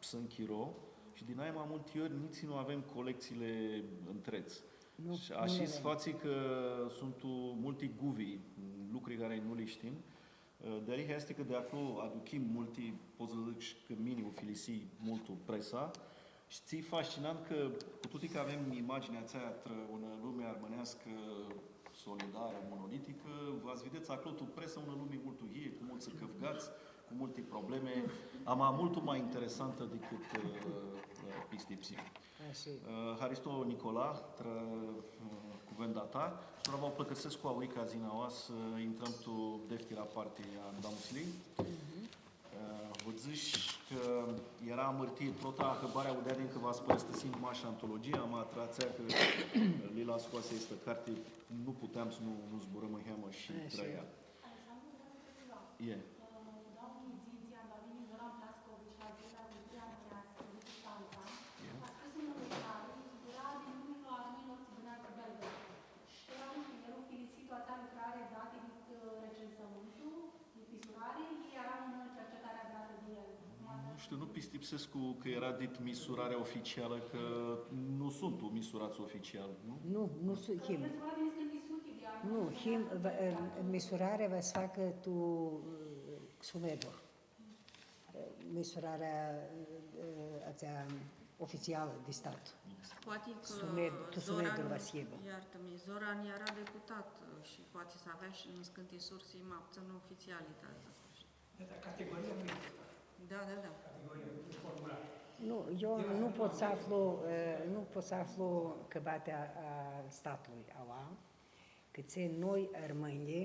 psãn chiro shi di nai ma multi ori nitsi nu avem colectsiili ntredz. Nu, shi ashi s-fatsi cã suntu multi guvi, lucri cari nu li shtim. Dealihea easti cã di aclo aduchim multi, pot s-dzãc shi cã mini ufilisii multu presa, shi tsi-i fascinant cã, cu tuti cã avem imaginea atsea trã unã lumi armãneascã solidarã, monoliticã, va s-videts aclo tu presã unã lumi multu yie, cu multsã cãvgats, cu multi problemi, ama multu ma interesantã dicãt, ã, pistipsim. Ashi. Ã, haristo, Nicola, trã, ã, cuvenda ta. Shi tora va u plãcãrsescu aurica, Zina, aoa s-intrãm tu deftira parti a andamusili. Mhm. Ã, vã dzãsh cã eara amãrtii, prota hãbari u deadim cã va s-pãrãstãsim mash antologia, ama trã atsea cã Lila scoasi aestã carti, nu puteam s-nu, nu zburãm niheamã shi trã ea. Alexandru, vreau să te rog. E. Ã, tu doauã njilji dzatsi, anda vini Zoran Plascovici la Ziua Culturii Armãneascã, di Constanța, a spus unã lucrari, zbura di numirlu a armãnjlor tsi bãneadzã Belgrad. Shi tora, nu shtiu, el u filisit tu atsea lucrari, dati di, ã, recensãmãntu, di misurari, i eara unã cercetari avratã di el. Nu shtiu, nu pistipsescu cã eara dit misurarea oficialã, cã nu suntu misurats oficial, nu? Nu, nu su-, him. Misurarea di niscãnti suti di anj. Nu, him, va, ã, misurarea va s-facã tu, ã, Sumedru. Ã, misurarea, ã, atsea oficialã di stat. Poati cã Sumed-, tu Zoran, Sumedru va s-hibã. Iartã-mi, Zoran eara deputat, ã, shi poati s-avea shi niscãnti sursi ma putsãn oficiali, ta s-dzãc ashi. Da, da, categoria nu există. Da, da, da. Categoria, nu formular. Nu, eu nu pot s-aflu, ã, nu pot s-aflu cãbatea a statlui aua, cã tsi noi, armãnjlji,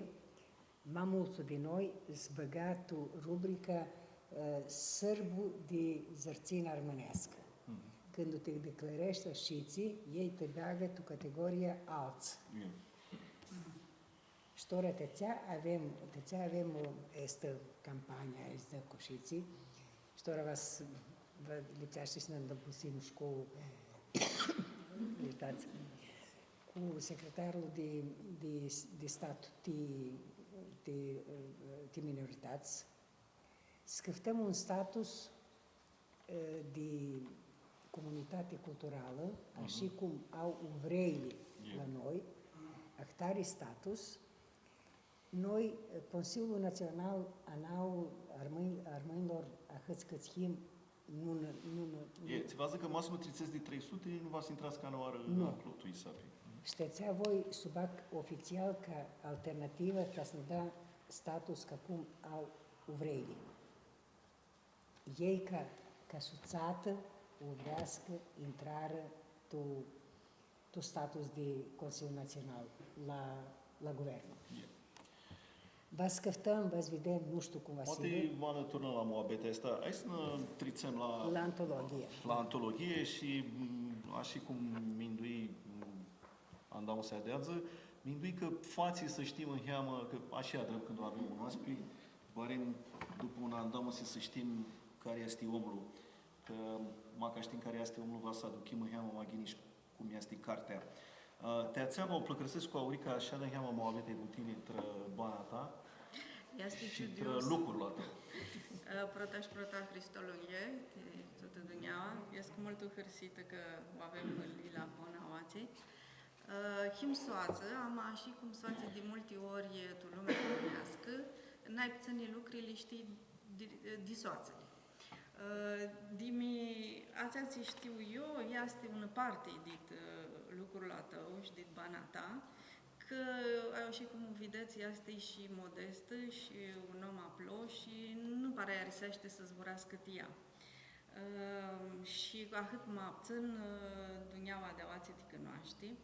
ma multsã di noi s-bãga tu rubrica, ã, Sãrbu di zãrtsinã armãneascã. Mhm. Cãndu ti declareshti ashitsi, elj ti bagã tu categoria altsã. Shi tora ti atsea avem, ti atsea avem, ã, aestã campania, aestã cushitsi. Shi tora va s-, va lipseashti s-nã ndãpusim shi cu, ljirtats, cu secretarlu di, di, di stat ti, ti, ã, ti minoritãts. S-cãftãm un status, ã, di comunitati culturalã, ashi cum au uvreili la noi, ahtari status, noi, ã, Consiliul Național a nau armãnj-, armãnjlor, ahãts cãts him, nu, nu, nu, nu. E, tsi va dzãcã cã ma s-nu tritsets di trei suti, nu va s-intrats canãoarã aclo, tu isapi. Shi ti atsea voi s-u bag oficial ca alternativã, ca s-nã da status ca cum au uvreili. Elj ca, ca sutsatã, uvreascã, intrarã tu, tu status di Consiliu Național la, la guvernu. Va s-cãftãm, va s-videm, nu shtiu cum va s-hibã. Poati va nã turnãm la muabetea aestã. Hai s-nã tritsem la, la antologhie. La antologhie shi, m, ashi cum mindui, m, andamusea di adzã, mindui cã fatsi s-shtim niheamã, cã ashi adrãm cãndu avem un oaspi, barem dupã un andamusi s-shtim cari easti omlu. Cã maca shtim cari easti omlu, va s-aduchim niheamã ma ghini shi cum easti cartea. Ã, ti atsea va u plãcãrsescu aurica, ashi di niheamã muabeti cu tini trã bana ta shi trã lucrul a tãu. Ã, prota shi prota, Hristo Lunjlje, ti tutã dunjaua. Escu multu hãrsitã cã u avem Lila Bona aoatsi. Ã, him soatsã, ama shi cum soatsi di multi ori tu lumea armãneascã, nai putsãni lucri li shtii di, di soatsãli. Ã, di mi, atsea tsi shtiu eu, easti unã parti dit, ã, lucrul a tãu shi dit bana ta, cã, ashi cum u videts, easti shi modestã shi un om aplo shi nu para lj-ariseashti s-zburascã ti ea. Ã, shi ahãt ma putsãn, ã, dunjaua di aoatsi ti cunoashti.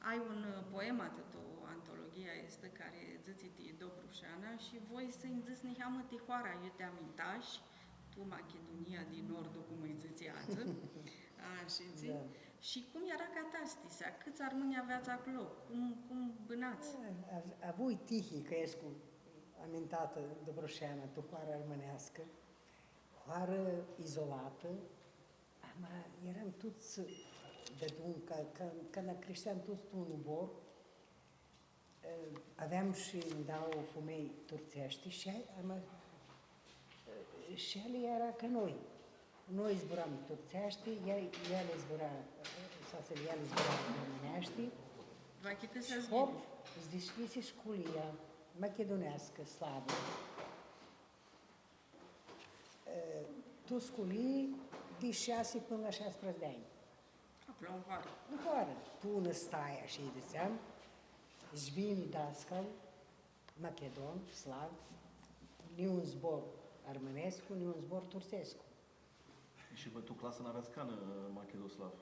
Ai un, ã, poem a tãu tu antologhia aestã cari dzãtsi ti Dobrusheana shi voi s-nji dzãts niheamã ti hoara iu ti amintash, tu Machidunia di Nordu, cum lji dzãtsi adzã. Ashitsi. Da. Shi cum eara catastisea, cãts armãnj aveats aclo, cum, cum bãnats? E, a-, avui tihi cã escu amintatã Dobrusheana, tu hoara armãneascã. Hoarã izolatã, ama earam tuts deadun, ca, ca, canda crishteam tuts tu un ubor, e, aveam shi ndauã fumelj turtseashti shi, ama, e, shi eali eara ca noi. Noi zburam turtseashti, ea, eali zbura, e, soatsãli eali zbura armãneashti. Shi hop, s-dishcljisi sculia machiduneascã, slavã. E, tu sculii di shasi pãnã la shasprãdzatsi di anj. Aclo, tu hoarã. Tu hoarã. Tu unã staia, ashi lji dzãtseam, sh-vini dascal, machidon, slav, ni un zbor armãnescu, ni un zbor turtsescu. Shi voi tu clasã n-aveats canã machidoslav?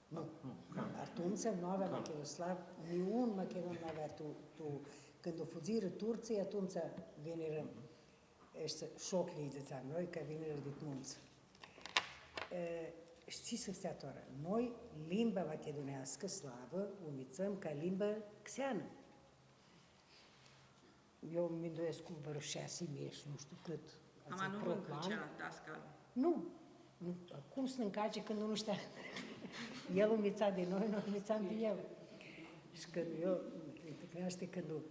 Nu. Ah, nu, canã. Atumtsea nu avea machidoslav, niun machidon nu avea tu, tu, cãndu fudzirã turtsãlj, atumtsea vinirã, eshti, shoclji, dzãtseam noi, cã vinirã dit muntsã. E, shtii tsi s-fãtsea tora? Noi, limba machiduneascã, slavã, u nvitsãm ca limbã xeanã. Eu mi minduescu vãrã shasi mesh, nu shtiu cãt. Ama nu vã ncãlcea dascalu? Nu. Nu, cum s-nã ncace cãndu nu shtea? El nvitsa di noi, noi nvitsam di el. Shi cãndu eu, ti cunoashti, cãndu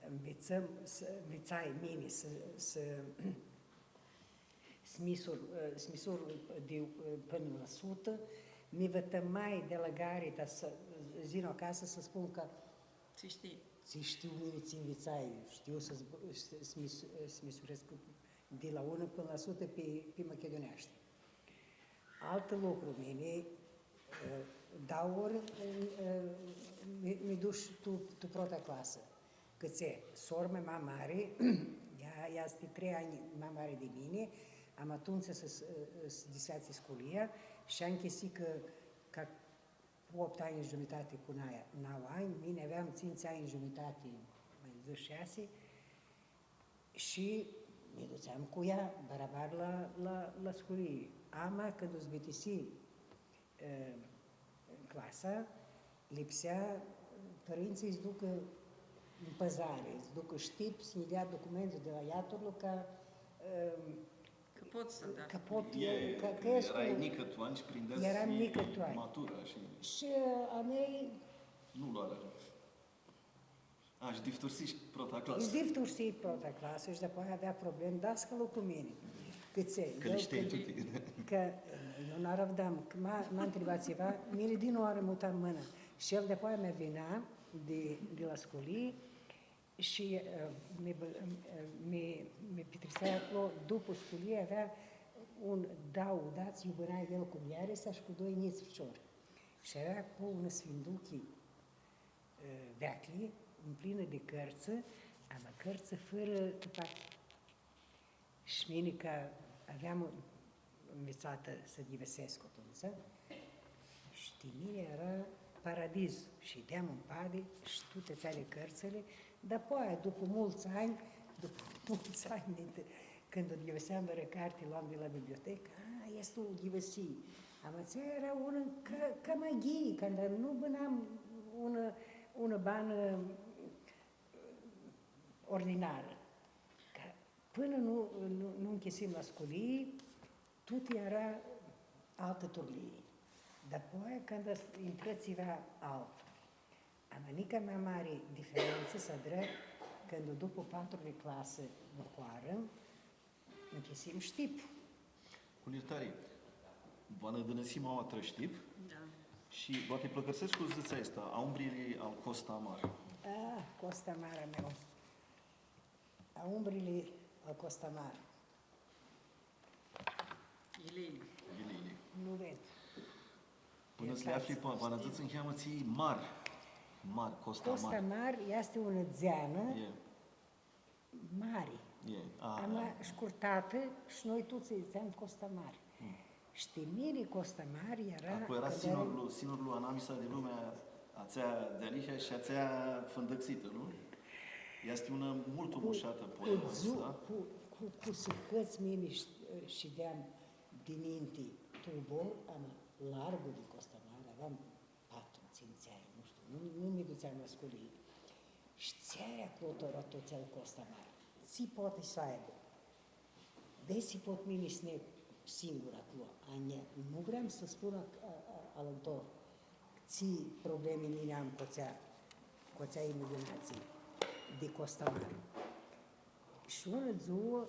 nvitsam, s-, nvitsai mini s-, s-, s-misur, s-misur di, pãnã la sutã, mi vãtãmai di la gari, ta s-yinu acasã s-spun cã Tsi shtii? Tsi shtiu mini, tsi nvitsai, shtiu s-, s-, s-mi-, s-misurãscu di la unã pãnã la sutã pi, pi machiduneashti. Altu lucru, mini, ã, dauã ori, ã, mi, mi dush tu, tu prota clasã. Cãtse sor-mea ma mari, ea, ea easti trei anj ma mari di mini, ama atumtsea s-, s-, s-disfeatsi sculia shi anchisi cã, ca cu optu anj giumitati cu naia, nauã anj, mini aveam tsintsi anj giumitati, ma dzãc shasi, shi mi dutseam cu ea, barabar la, la, la sculii. Ama, cãndu s-bitisi, e, clasa, lipsea pãrintsãlj s-ducã tu pãzari, s-ducã shtip, s-nji dea documentul di la iaturlu ca, e, Cã pot s-, da. Cã pot, e, cã, cã escu, erai njicã tu anj shi prindeai s-hii maturã, shi... Shi a mei... Nu loarã. A, shi diftursish prota clasã. Shi diftursii prota clasã shi dapoaia avea problem dascalu cu mini. Cãtse, cã li shteai tuti. Cã eu nu arãvdam, cã ma, ma ntriba tsiva, mini di noarã mutam mãna. Shi el dapoaia mi avina di, di la sculii, Shi, e, mi bã-, e, mi, mi pitritsea aclo, dupu sculii, avea un, dauã dats, iu bãna el cu muljearea shi cu doi njits ficiori. Shi avea aclo unã sfinduchi, e, veaclji, umplinã di cãrtsã, ama cãrtsã fãrã cãpachi. Shi mini, cã aveam nvitsatã s-ghivãsescu atumtsea, shi ti mini eara paradiz, shideam mpadi shi tuti atseali cãrtsãli, dapoaia, dupu multsã anj, dupu multsã anj, di, cãndu ghivãseam vãrã carti, loam di la bibliotecã, a, easti u ghivãsii. Ama atsea eara unã ca, ca maghii, canda nu bãnam unã, unã banã ordinarã. Cã pãnã nu, nu, nu nchisim la sculii, tut eara altã turlii. Dapoaia, canda intrã tsiva altu. Ama nica ma mari diferentsã s-adrã cãndu dupu patru di clasã ncoarã, nchisim shtip. Cu ljirtari, va nã dãnãsim aua trã shtip. Da. Shi va ti pãlãcãrsescu s-dzãts aestã, Aumbrili al Costamar. Ah, Costamar a meu. Aumbrili al Costamar. Ghilili. Ghilili. Nu ved. Pãnã s-li afli, va nã dzãts niheamã tsi mar. Mar, Costamar. Costamar easti unã dzeanã. E. Mari. E, a, ama shcurtatã, shi noi tuts lji dzãtseam Costamar. Mm. Shi ti mini Costamar eara... Aclo eara sinurlu, sinurlu anamisa di lumea atsea dealihea shi atsea fãndãxitã, nu? Easti unã multu mushatã poemã, da? Cu, cu, cu sãhãts mini sh-, shideam dininti tu ubor, ama largu di Costamar, aveam patru, tsintsi anj, nu shtiu, nu, nu mi dutseam la sculii. Shi tsi ari aclo tora tu atsel Costamar? Tsi poati s-aibã? Desi pot mini s-neg singur aclo, a nj-, nu vream s-spun a, a, a, alãntor tsi problemi mini am cu atsea, cu atsea imaginatsii di Costamar. Shi unã dzuã,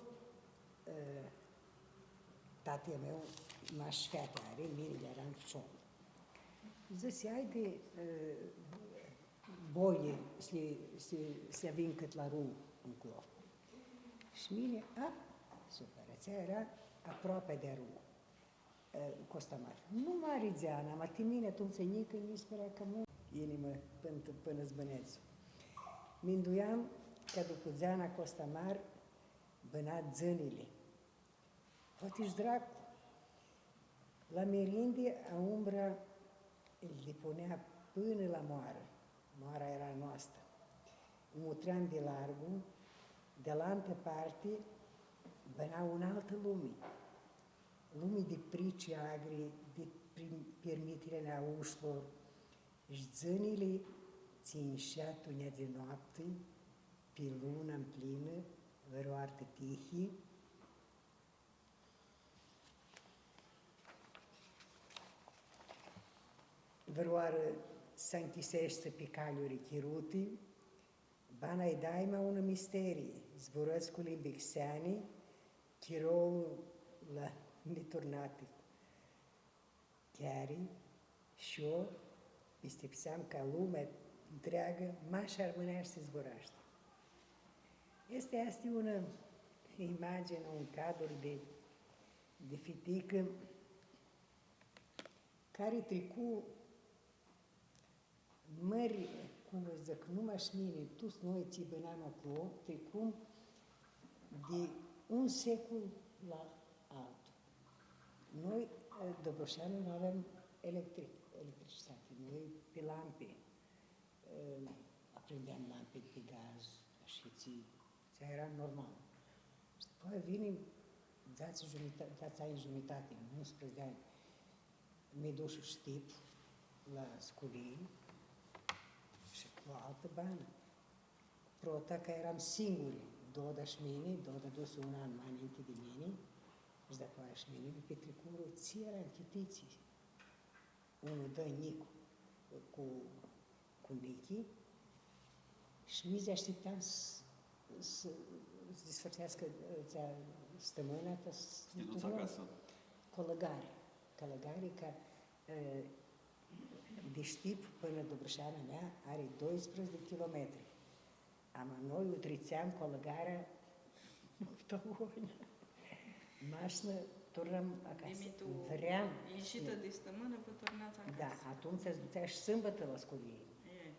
e, tati a meu, mash feati ari, mini earam ficior. Dzãsi, haidi, e, boili s-li, s-li, s-li avim cãt la Ru nclo. Shi mini, a, super, atsea eara aproapi di Ru, e, Costamar. Nu mari dzeanã, ma ti mini atumtsea njicã, nji s-pãrea cã mu-, inimã pãnã, pãnã s-bãnedz. Minduiam cã dupu dzeana Costamar bãna dzãnili. Poati sh-dracu. La mirindi, aumbra lji dipunea pãnã la moarã. Moara eara a noastã. U mutream di largu, di alantã parti, bãna unã altã lumi. Lumi di prici agri, di pri-, pirmitili a aushlor, sh-dzãnili tsi inshea tu njea di noapti, pi luna mplinã, vãrãoarã ti tihi, vãrãoarã s-anchiseshti pi caliuri chiruti, bana e daima unã misterii, zburãscu limbi xeani, chirolu la niturnati. Chiari, sh-io pistipseam cã lumea ntreagã mash armãneashti zburashti. Easti, easti unã imaginã, un cadru di, di fiticã cari tricu mãri, cum s-dzãc, nu mash mini, tuts noi tsi bãnam aclo, tricum di un secul la altu. Noi, eh, Dobrosheanu, nu aveam electric, electricitati, noi pi lampi, eh, aprindeam lampi pi gaz, ashi tsi, tsi eara normal. Shi dupã aia vini, dzatsi jumita-, dzatsi anj jumãtati, unsprãdzatsi anj, mi dush Shtip la sculii shi cu altã banã. Prota cã eram singuri, Doda shi mini, Doda dusi un an ma ninti di mini, shi dapoaia shi mini, mi pitricurã, tsi eara nchititsi, unã udã njicu, cu, cu nichi, shi mi ashtiptam s-, s-, s-disfãrtseascã, ã, atsea stãmãna, ta s-, s-ti duts acasã. Colãgari. Colãgari, ca, ã, di Shtip pãnã Dobrosheana mea ari doisprãdzatsi di kilometri. Ama noi u tritseam colãgarea multu gonja. Ma s-nã turnãm acasã. Dimi tu vream inshitã s-nã di stãmãnã, vã turnats acasã. Da, atumtsea s-dutsea shi sãmbãtã la sculii. E.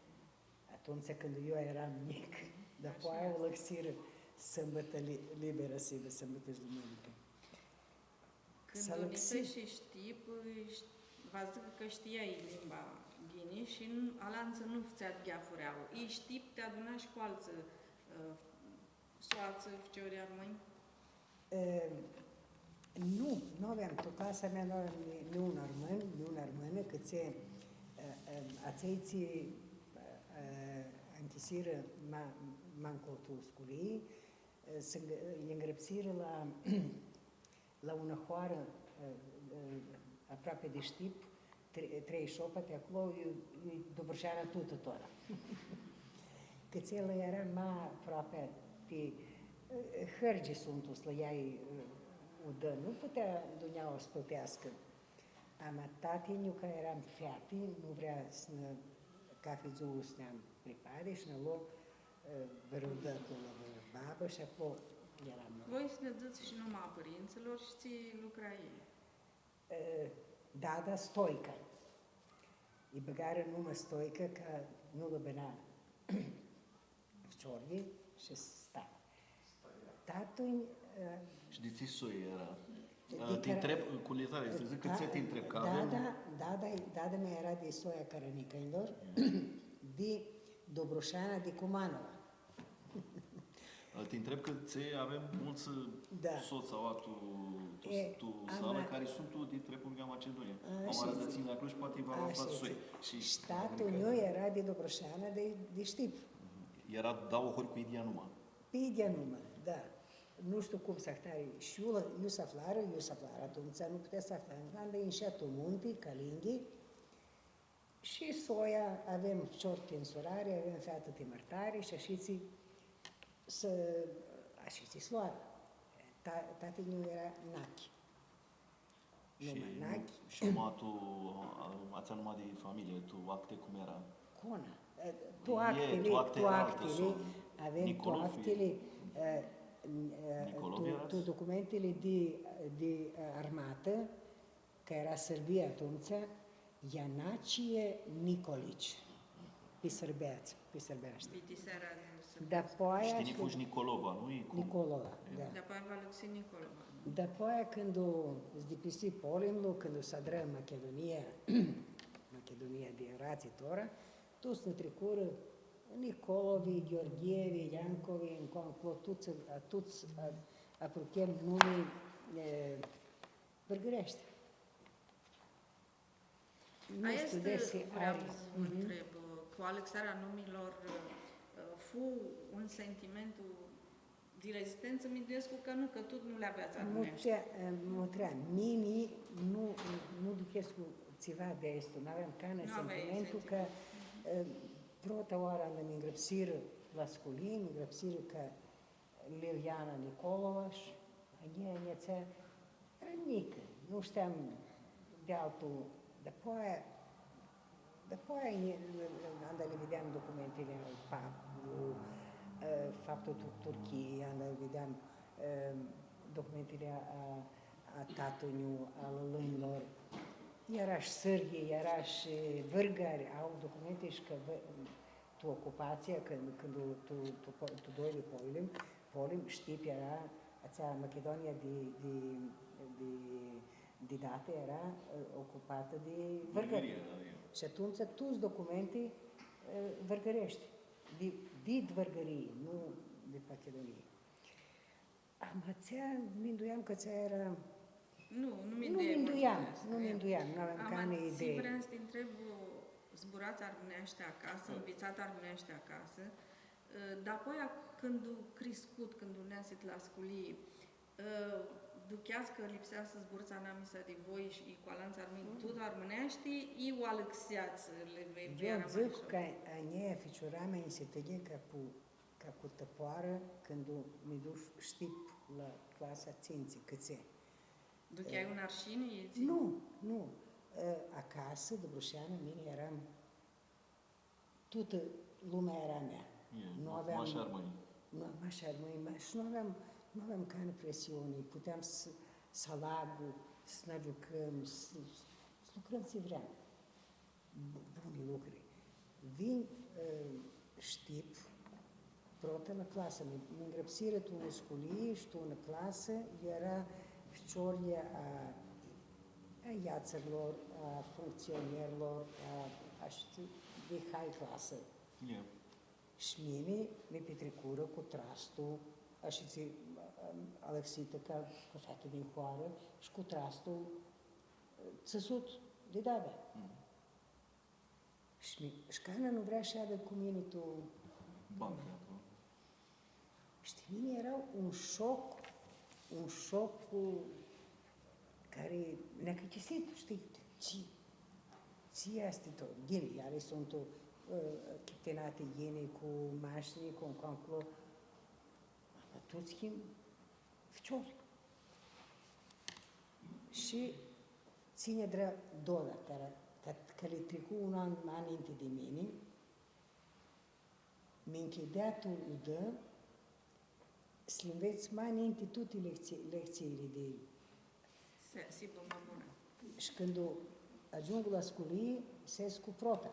Atumtsea cãndu eu eram njic, dapoaia u lãxirã sãmbãtã li-, liberã, s-hibã sãmbãtã shi dumãnicã. Cãndu u nitseshi Shtip, sh-, va dzãcã cã shtiai limba ghini shi n-, alantsã nu ftsea gheafuri aoa. I Shtip ti adunashi cu altsã, ã, soatsã, ficiori armãnj? E, nu, nu aveam, tu clasa mea nu aveam ni, ni un armãn, ni unã armãnã, cãtse, e, e, atselj tsi, e, e, anchisirã ma, ma nclo tu sculii, e, s-, lji ngrãpsirã la, la unã hoarã, e, e, aproapi di Shtip, tre-, trei shopati aclo, e, e Dobrosheana tutã tora. Cãtse el eara ma aproapi pi, e, hãrgi suntu, s-lã ljai, e, udã, nu putea dunjaua s-plãteascã. Ama tati-nju, cã eram feati, nu vrea s-nã, cathi dzuã s-neam pripadi shi nã lo, e, vãrã udã aclo la vãrã babã shi aclo eram noi. Voi s-nã dzãts shi numa a pãrintsãlor shi tsi lucra elj? E, dada Stoica. Lji bãgarã numã Stoica, cã nu lã bãna ficiorlji shi sta. Tatã-nj, e, shi di tsi soi eara? Di, e, ti ntreb, cu ljirtari, s-dzãc cã tsi ti ntreb, cã avem... Dada, dada, dada mea eara di soia Caranicãnjlor, di Dobrosheana, di Cumanova. Ti ntreb cã tsi avem multsã sots aoa tu, tu, e, tu salã cari suntu di Republica Macedonia. Ama arãdãtsinjli la Cluj, poati va aflats soi. Shi tatã-nju eara di Dobrosheana, di, di Shtip. Eara dauã hori cu idyea numã. Pi idyea numã, da. Nu shtiu cum s-ahtari. Shi iu, iu s-aflarã, iu s-aflarã, atumtsea nu putea s-aflarã. Cãndu inshea tu munti, Calinghi, shi soia, avem ficior ti nsurari, avem featã ti mãrtari shi ashitsi s-, ashitsi s-loarã. Ta-, tati-nju eara Nachi. Shi, numã Nachi. Shi ma tu, a, atsea numã di familie, tu acti cum eara? Cona. E, tu actili, tu actili, avem tu actili, e, e, tu, tu documentili di, di, e, armatã, cã eara Sãrbia atumtsea, Ianacie Nicolici. Pi sãrbeats-, pi sãrbeashti. Pi ti seara di sãrbeats. Dapoaia... Shi tini fushi Nicolova, nu-i cum? Nicolova, da. Dapoaia va alãxi Nicolova. Dapoaia, cãndu s-dipisi polimlu, cãndu s-adrã Machidunia, Machidunia di aratsi tora, tuts nã tricurã, Nicolovi, Gheorghievi, Iancovi, ncoa nclo, tuts, a, tuts, a, apruchem numi, e, vãrgãreshti. Nu shtiu desi ari. Aestã vream s-vã ntreb, cu alãxearea numilor, fu un sentimentu di rezistentsã? Minduescu cã nu, cã tut nu li aveats armãneashti. Mutrea, mutrea, mini nu, nu duchescu tsiva di aestu, n-aveam canã sentimentu cã, e, prota oarã anda mi ngrãpsirã la sculii, mi ngrãpsirã cã Liliana Nicolova, sh-a njia, a njia atsea, eram njicã, nu shteam di altu, dapoaia, dapoaia nji-, anda li videam documentili al pap-, lu, e, faptul Tu-, Turchii, anda li videam, e, documentili a, a, a tatã-nju, a lãlãnjlor, eara shi sãrghi, eara shi vãrgari, au documenti shi cã vã-, tu ocupatsia, cãndu, cãndu tu, tu, tu doili polim, polim, Shtip eara, atsea Machidunia di, di, di, di dati eara, e, ocupatã di vãrgãri. Vãrgãri, da, da. Shi atumtsea tuts documenti, e, vãrgãreshti, di, di Vãrgãrii, nu di Machidunii. Ama atsea, minduiam cã atsea eara... Nu, nu minduiam, nu minduiam, nu aveam canã idei. Ama tsi vream s-ti ntreb, zburats armãneashti acasã, nvitsats armãneashti acasã, dapoaia cãndu criscut, cãndu neasit la sculii, ducheats cã lipsea s-zburats anamisa di voi shi cu alantsã armãnj tut armãneashti, i u alãxeats, li vedeai ma... Eu dzãc cã a njia ficiuramea nji si tãlji ca pu- ca cu tãpoarã, cãndu mi dush Shtip la clasa tsintsi, cãtse. Ducheai un arshini, i tsi? Nu, nu. E, acasã, di Brusheanã, mini eram, tutã lumea eara a mea. Nu aveam, mash armãnj. Nu, mash armãnj, ma, shi nu aveam, nu aveam canã presiuni. Puteam s-, s-alag, s-nã agiucãm, s-, s-lucrãm tsi vream. Bu-, buni lucri. Vin, e, Shtip, prota la clasã, mi, mi ngrãpsirã tu unã sculii shi tu unã clasã, eara ficiorlji a, a atsãrlor, a functsionerlor, a, a shtiu, di high clasã. Ie. Shi mini mi pitricurã cu trastu, ashitsi, a, a, alãxitã ca, ca featã din hoarã, shi cu trastu, e, tsãsut di dada. Mm. Shi mi-, shi canã nu vrea s-shadã cu mini tu banca, tu... Shtii, mini eara un shoc, un shoc cu cari nj-a cãchisit, shtii, tsi, tsi easti tu, ghini, eali suntu, ã, chiptinati ghini cu mashni, cu, cu nclo. Ama tuts him ficiori. Shi tsi nj-adrã Doda, cari, ca, cã li tricu un an ma ninti di mini, mi nchidea tu udã s-li nvets ma ninti tuti lectsi-, lectsiili di... S-hibã ma bunã. Shi cãndu agiungu la sculii, s-escu prota.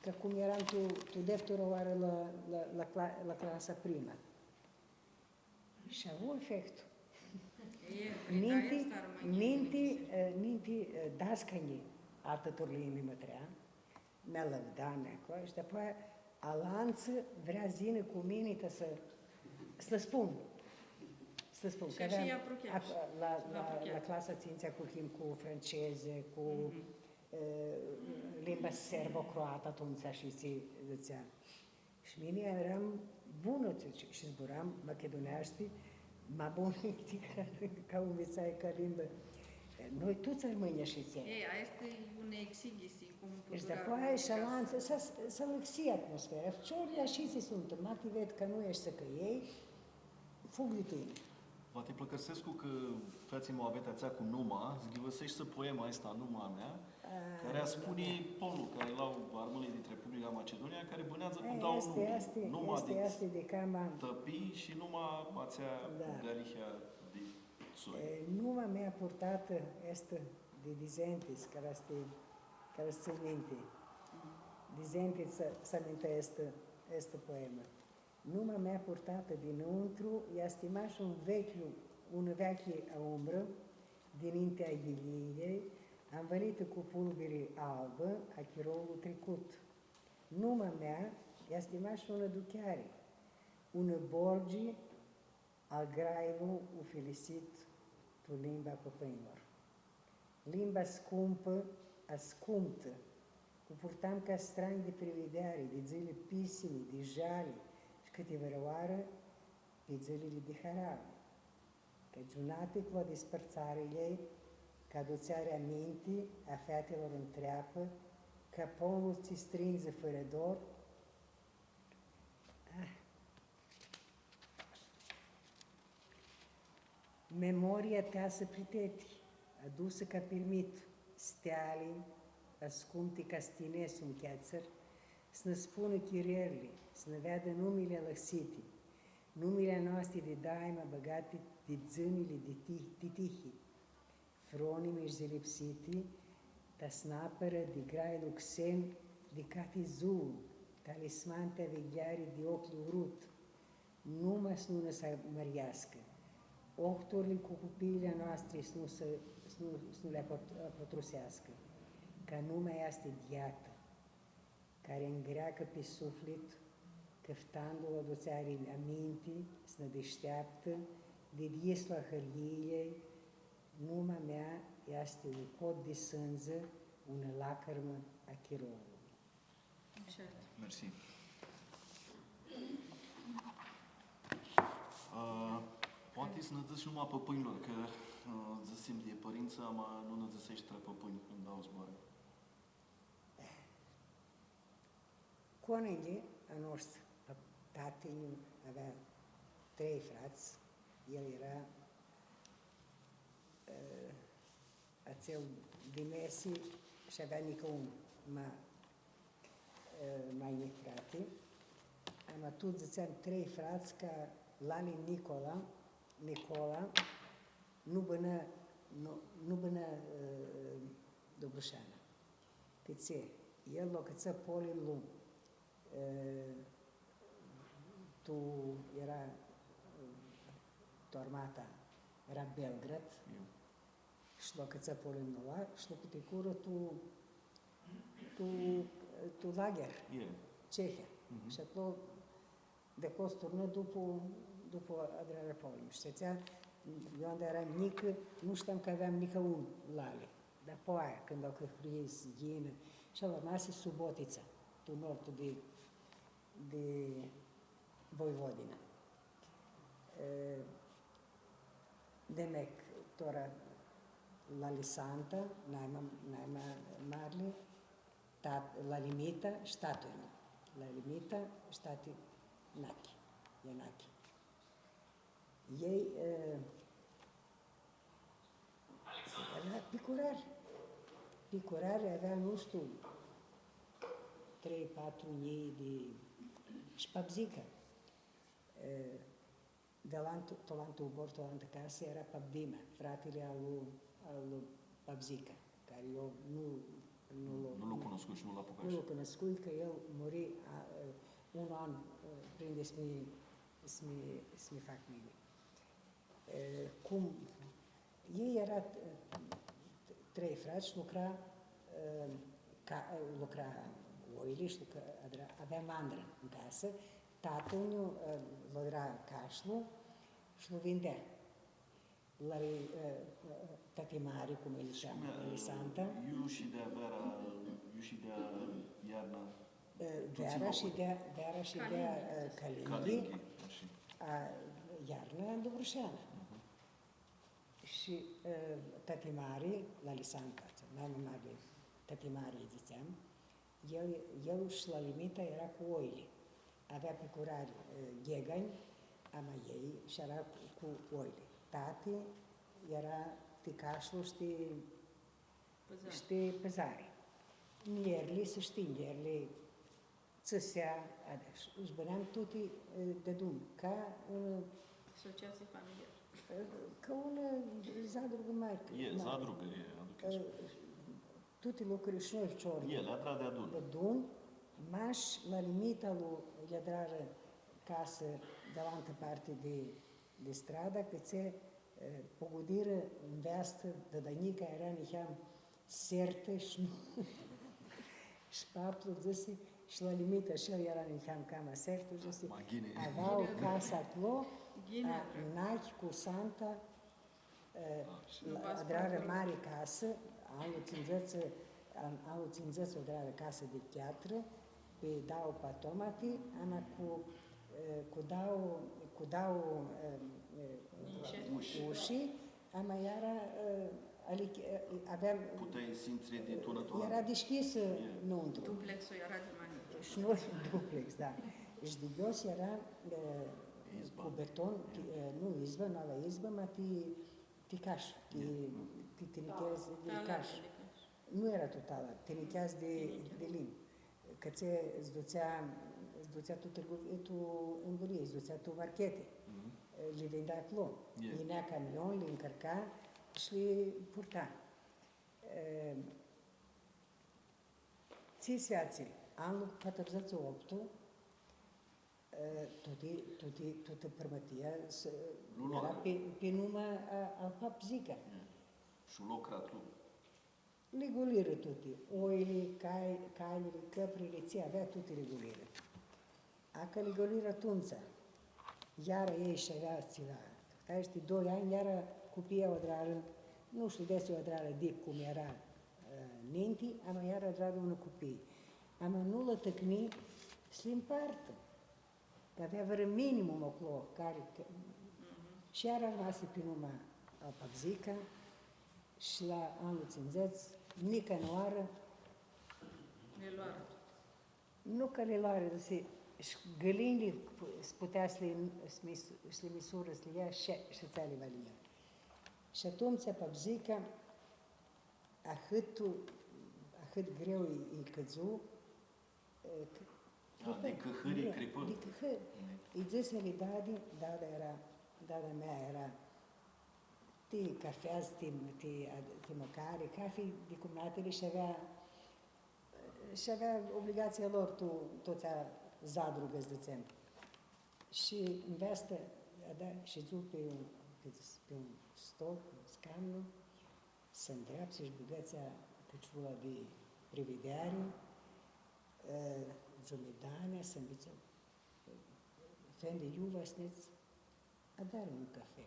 Cã cum eram tu, tu deftura oarã la, la, la cla-, la clasa prima. Shi avu efectu. E, ninti, ninti, e, ninti, e, dascanjlji altã turlii mi mutrea, mi alãvda, mi aclo, shi dapoaia alantsã vrea s-yinã cu mini ta s-, s-lã spun. S-lã spun, cã aveam la, la, la clasa a tsintsi, cu him cu francezã, cu, e, limba serbo-croatã, atumtsea shi tsi dzãtsea. Shi mini eram bunã, shi, shi zburam machiduneashti, ma bun ca, ca u nvitsai ca limbã. Noi tuts armãnjlji ashitsi. E, aestã easti unã exighisi, cum... Shi dapoaia shi alantsã, s-, s-alãxi atmosfera. Ficiorlji ashitsi suntu, ma ti ved cã nu eshti ca elj, fug di tini. Va ti pãlãcãrsescu cã featsi muabeti atsea cu numa, s-ghivãseshti poema aestã, Numa a mea, cari aspuni pollu cari lu au armãnjlji dit Republica Machidunia, cari bãneadzã cu dauã numi. Numa di tãpii shi numa atsea cu galihea di soi. E, numa mea purtatã easti di Dizentis, cari easti, cari tsãn minti. Dizentis s-, s-aminta aestã, aestã poemã. Numa mea purtatã dinãuntru easti mash un veclju Unã veaclji aumbrã, dininti a yililjei, anvãlitã cu pulbiri albã a chirolu tricut. Numa mea easti mash unã ducheari, unã borgi al grailu ufilisit tu limba a pãpãnjlor. Limba scumpã, ascumtã, u purtam ca stranj di privideari, di dzãli pisimi, di jali, shi cãtivãrãoarã pi dzãlili di harauã. Ca giunapiclu a dispãrtsariljei, ca adutseari aminti a featilor ntreapã, ca pomlu tsi strindzi fãrã dor, ah, Memoria teasã pri teti, adusã ca pirmit, steali ascumti ca stine s-u ncheatsãr, s-nã spunã chirerli, s-nã veadã numili alãxiti, numili a noasti di daima bãgati di dzãnili di ti-, di tihi, fronimi sh-zilipsiti, ta s-nã apãrã di grailu xen di cati dzuã, talisman ti avigljari di oclji urut, numa s-nu nã s-amãryeascã, ohturli cu cupiili a noastri s-nu sã, s-nu, s-nu li apot-, apotruseascã, ca numa easti di iatã, cari ngreacã pi suflit, cãftandu-l adutseari aminti, s-nã dishteaptã, di dyislu a hãryiljei, numa mea easti un cot di sãndzã, unã lacãrmã a chirolui. Mersi. Ã, poati s-nã dzãts numa a pãpãnjlor, cã, ã, dzãsim di pãrintsã, ama nu nã dzãsesh trã pãpãnj, ãn dauã zboarã. Conili a noshtri, pa-, tati-nju avea trei frats, el eara, ã, atsel di mesi shi avea nica un ma-, ã, ma njic frati. Ama tut dzãtseam trei frats, ca lali Nicola, Nicola, nu bãnã, nu, nu bãnã, ã, Dobrusheana. Cãtse el lu acãtsã Polin Lu, ã, tu, eara, ã, tu armata, eara Belgrad, shi lu acãtsã Polin Lu, shi lu pitricurã tu, tu, tu lager, Cehia. Shi aclo Di aclo s-turnã dupu, dupu adrarã a Polin. Shi dzãtsea, eu anda earam njicã, nu shteam cã aveam nica un lali. Dapoaia, cãndu ahurhii s-yinã, shi el armasi Subotitsa, tu nordul di, di Voivodina. E, demek, tora lali Santa, naima, naima marli, Tat-, lali Mita shi tatãl a njeu. Lali Mita shi tati Nachi, e Nachi. Elj, e, eara picurari. Picurari, avea, nu shtiu, trei, patru njilji di, shi Pabzica. E, Di alantu, tu alantu ubor, tu alantã casã, eara Pabdima, fratili a lu, a lu Pabzica, cari eu nu, nu lu, nu lu cunuscui shi nu lu apucai. Nu lu cunuscui, cã el muri, a, un an, e, prindi s-mi, s-mi, s-mi fac mini. E, cum Elj eara, e, trei frats, lucra, e, ca, e, lucra oili shi lucra, adra-, avea mandrã tu casã. Tatãl a njeu, e, lu adra cashlu shi lu vindea. Lali, e, e, tati mari, cum lji dzãtseam, lali Santa. Iu shidea veara, iu shidea iarna? E, veara shidea, veara shidea, e, Calinghi. Calinghi, ashi. A iarna, Dobrusheana. Mhm. Shi, e, tati mari, lali Santa, naima marli, tati mari lji dzãtseam, el, el shi lali Mita eara cu oili. Avea picurari, e, gheganj, ama elj shi eara cu, cu oili. Tati eara ti cashlu shi ti, shi ti pãzari. Mljerli, s-shtii, mljerli tsãsea, adicã, sh-, sh-bãneam tuti, e, deadun, ca unã asociatsii familiarã. E, ca unã, e, zadrugã mari. E, ma-, zadrugã, e, aduchescu. E, tuti lucruri shi noi, ficiorlji. E, li adra deadun. Deadun, mash lali Mita lu, lj-adrarã casã di alantã parti di, di stradã, cã tsi E, pogudirã nveastã, dãdãnica eara niheam sertã shi nu, shi paplu dzãsi, shi la Limita shi el eara niheam cama sertu, dzãsi, ma ghini, avea o casã aclo, ghini, a, Nachi cu Santa, e, adrarã mari casã, anlu tsindzãts, an-, anlu tsindzãts adrarã casã di cheatrã, pi dauã patomati, ama cu, e, cu dauã, cu dauã, e, e, ushi, ama eara, e, ali-, e, avea, puteai s-intri di tu la tu, eara dishcljisã nuntru. Duplexul eara di ma njic. Shi nu, duplex, da. Shi di jos eara, e, izba, cu beton, ti-, e, nu izbã, nu avea izbã, ma ti, ti cash, ti, ti tinicheaz di cash. Nu eara tu talar, tinicheaz di, di limb. Cã tsi s-dutsea, s-dutsea tu tãrgu-, tu ãmburii, s-dutsea tu marcheti. Li vindea aclo. Yinea camion, li ncãrca shi li purta. E, tsi s-featsi, anlu patrudzãts shi optu, e, tuti, tuti, tutã pãrmãtia s-, eara pi, pi numa a, al pap Zica. Shi lo cratlu. Li gulirã tuti, oili, cai-, caljili, cãprili, tsi avea, tuti li gulirã. Acã li gulirã atumtsea, iara elj sh-avea tsiva. Ca aeshti doi anj, iara cupii u adrarã, nu shtiu desi u adrarã dip cum eara, e, ninti, ama iara adrarã unã cupii. Ama nu lã tãcni s-li mpartã. Cã avea vãrã minimum aclo, cari, cã, shi iara armasi pi numa al pap Zica, shi la anlu tsindzãts, nica nãoarã, li loarã tuti. Nu cã li loarã, dzãsi, shi gãlinjli s-putea s-li, s-mis-, s-li misurã, s-li ljea, shi, shi tsi li va li ljea. Shi atumtsea pap Zica, ahãt, ahãt greu lji, lji cãdzu, E, c-, a, cripã. Di cãhãri, cripã. Di cãhãri. Mm. Lji dzãsi ali dadi, dada eara, dada mea eara, ti cafeadz, ti, ti, ti mãcari, cafi di cumnatili sh-avea, sh-avea obligatsia lor tu, tu atsea zadrugã, s-dzãtsem. Shi nveastã, da, shidzu pi un, pi un stol, pi un scamnu, s-ndreapsi shi bãgã atsea cãciula di privideari, e, giumidanea, s-nvitsã, efendi, iu va s-nets, adari un cafe.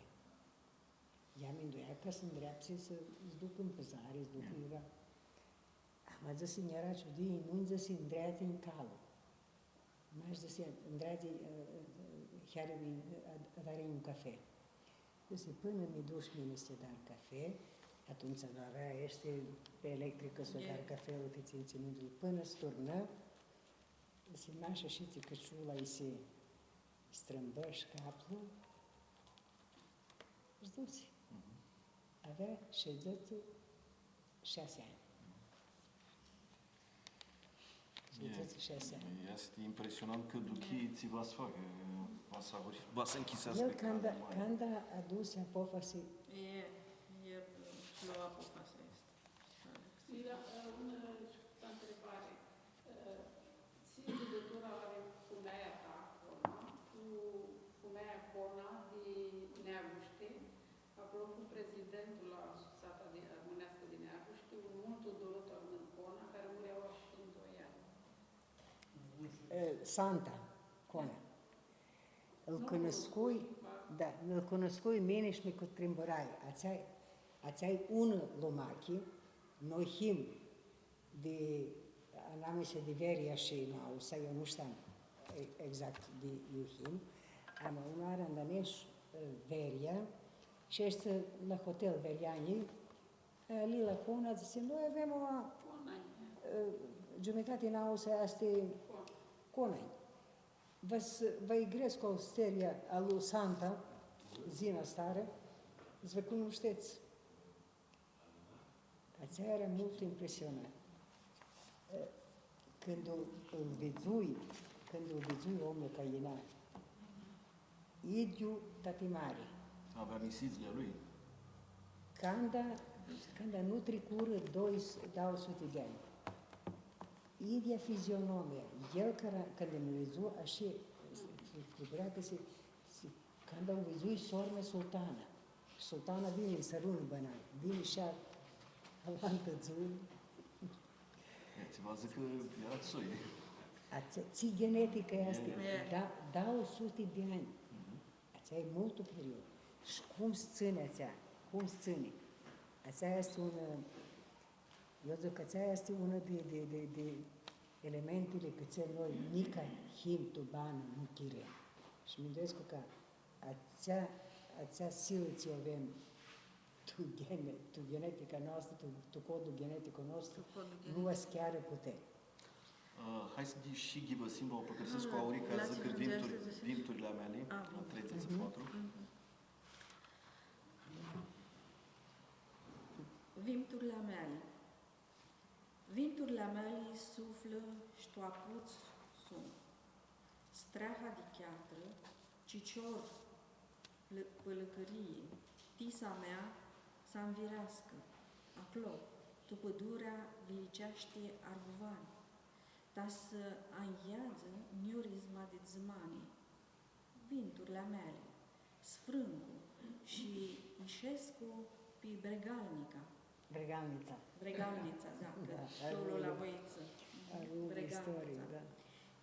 Ea minduea cã s-ndreapsi s-, s-ducã tu pãzari, s-ducã iuva. Ama dzãsi, nj-eara ciudii, nu dzãsi, ndreadzi-nj calu. Mash dzãsi, ndreadzi, e, e, e, heari, e, ad-, adari un cafe. Dzãsi, pãnã mi dush mini s-adar cafe, atumtsea nu avea aesti pi electricã s-adar cafeul, ti tsãn minti, pãnã s-turnã, dzãsi, mash ashitsi cãciula, lji si strãmbã sh-caplu, s-dusi. Mhm. Avea shaidzãts shi shasi anj. Shaidzãts shi shasi anj. E, easti impresionant cã duchii tsi va s-facã, va s-ahurhi-, va s-nchiseascã calea mari. El canda, canda adusi apofasi? E, el shi-lo apofasi aestã. Alex. Ira, e, unã scurtã ntribari. E, tsi ligãturã ari fumealja ta, Cona, cu fumealja Cona di Neagushti? Aclo fu prezidentul la Sutsata di, Armãneascã di Neagushti, un multu durut armãn Cona, cari muri aoa shi doi anj. E, Santa Cona. Ãl cunuscui, da, ãl cunuscui mini shi mi cutrimburai. Atsea, atsea-i unã lumachi, noi him di, anamisa di Veria shi Nausa, eu nu shteam e-, exact di iu him, ama unã oarã anda nesh, e, Veria, shi aeshti la hotel verianjlji, e, Lila Cona, dzãtsi, noi avem o, e, giumitati Nausa easti Conanj. Va s-, va lji grescu osteria a lui Santa, Zina Stare, s-vã cunushtets. Atsea eara multu impresionat. E, cãndu ãl vidzui, cãndu ãl vidzui omlu cã yina, idyiu tati mari. Avea misizlji a lui? Canda, canda nu tricurã doi, dauã suti di anj. Idyea fizionomia. El canda, canda mi vidzu, ashi, s-, s-, s-, canda u vidzui sor-mea Sultana. Sultana vini nsãrunã bãnai, vini shi ea alantã dzuã. E, tsi va dzãcã cã eara soi. Atsea, tsi geneticã easti? E. Da, dauã suti di anj. Mhm. Atsea e multu period. Shi cum s-tsãni atsea? Cum s-tsãni? Atsea easti un, eu dzãc cã atsea easti unã di, di, di, di elementili cãtse noi nica him tu banã nu chirem. Shi minduescu cã atsea, atsea silã tsi u avem tu gene-, tu genetica noastrã, tu, tu codul genetic a nostru, tu codul genetic, nu va s-chearã puteri. Ã, hai s-ghi-, shi ghivãsim, va u pãlãcãrsescu cu Aurica, dzãc cã Vimturi-, Vimturli a meali, a, la treidzãts shi patru. Mhm. Vimturli a meali. Vimturli a meali suflã sh-tu aputs suntu. Streaha di cheatrã, cicior, pãlã-, pãlãcãrii, tisa mea s-anvireascã, aclo, tu pãdurea viliceashti arbuvan, ta s-anyeadzã njurizma di dzãmani. Vimturli a meali, sfrãngu shi ishescu pi Bregalnica. Bregalnitsa. Bregalnitsa, da, cã da, aclo la Voitsã. Ari unã istorii, Bregalnitsa, da.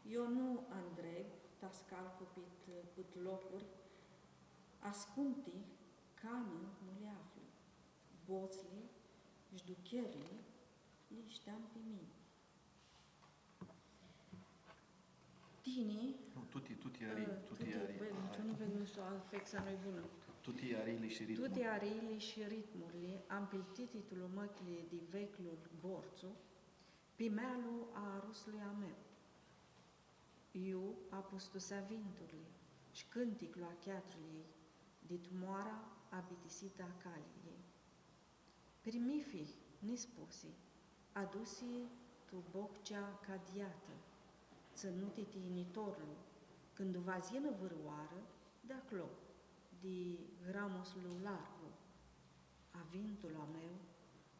Io nu andreg, ta s-calcu pit pãtlocuri, ascumti, canã nu li aflã. Botsli, sh-ducherli, li shteam pi mini. Tini, nu, tuti, tuti ari, ã, tuti tuti, ari, bãi, nitsi nu ved, nu shtiu, afexa nu-i bunã. Tuti ariili shi ritmul. Tuti ariili shi ritmurli, ampiltiti tu lumãchili di vecljul Gortsu, pi mealu a aruslui a meu. Iu apustusea vimturli, sh-cãnticlu a cheatrãljei, dit moara abitisitã a caliljei. Pirmifi, nispusi, adusi tu boccea cadiatã, tsãnuti ti nitorlu, cãndu va s-yinã vãrãoarã di aclo, di gramuslu largu, a vimtulu a meu,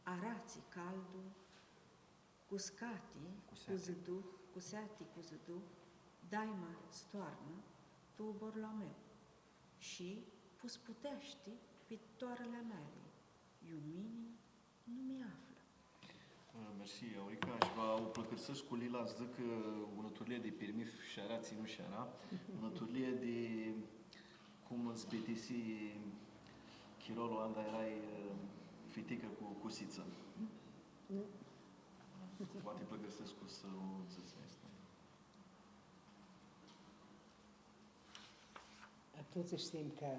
aratsi caldu, cu scati, cu seati, cu zãduh, cu seati, cu zãduh, daima s-toarnã tu uborlu a meu. Shi pusputeashti pi toarãli a meali, iu mini nu mi aflã. Ã, mersi, Aurica. Shi va u pãlãcãrsescu cu Lila s-dzãcã, ã, unã turlii di pirmith, sh-aratsi, nu sh-ara, unã turlii di cum ts-bitisi chirolu anda earai, ã, fiticã cu cusitsã. Mm. Va ti pãlãcãrsescu s-u dzãts aestã. Tuts shtim cã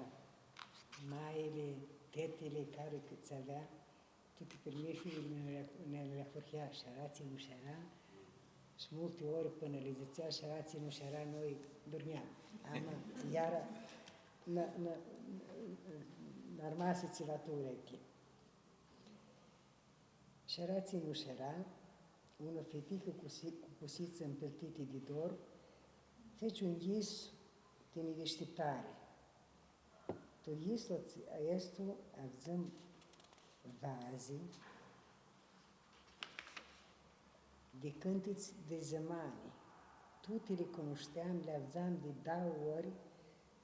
maili, tetili, cari cãt avea, tuti pirmithili nã li, nã li ahurhea, sh-aratsi, nu sh-ara, shi multi ori pãnã li dzãtsea sh-aratsi, nu sh-ara, noi durnjam. Ama, iara, nã, nã, nã armasi tsiva tu ureclji. Sh-aratsi, nu sh-ara, unã fiticã cu si-, cu cusitsã mpiltiti di dor, feci un yis ti nidishtiptari. Tu yislu aestu avdzãm vazi di cãntits di zãmani. Tuti li cunushteam, li avdzãm di dauã ori,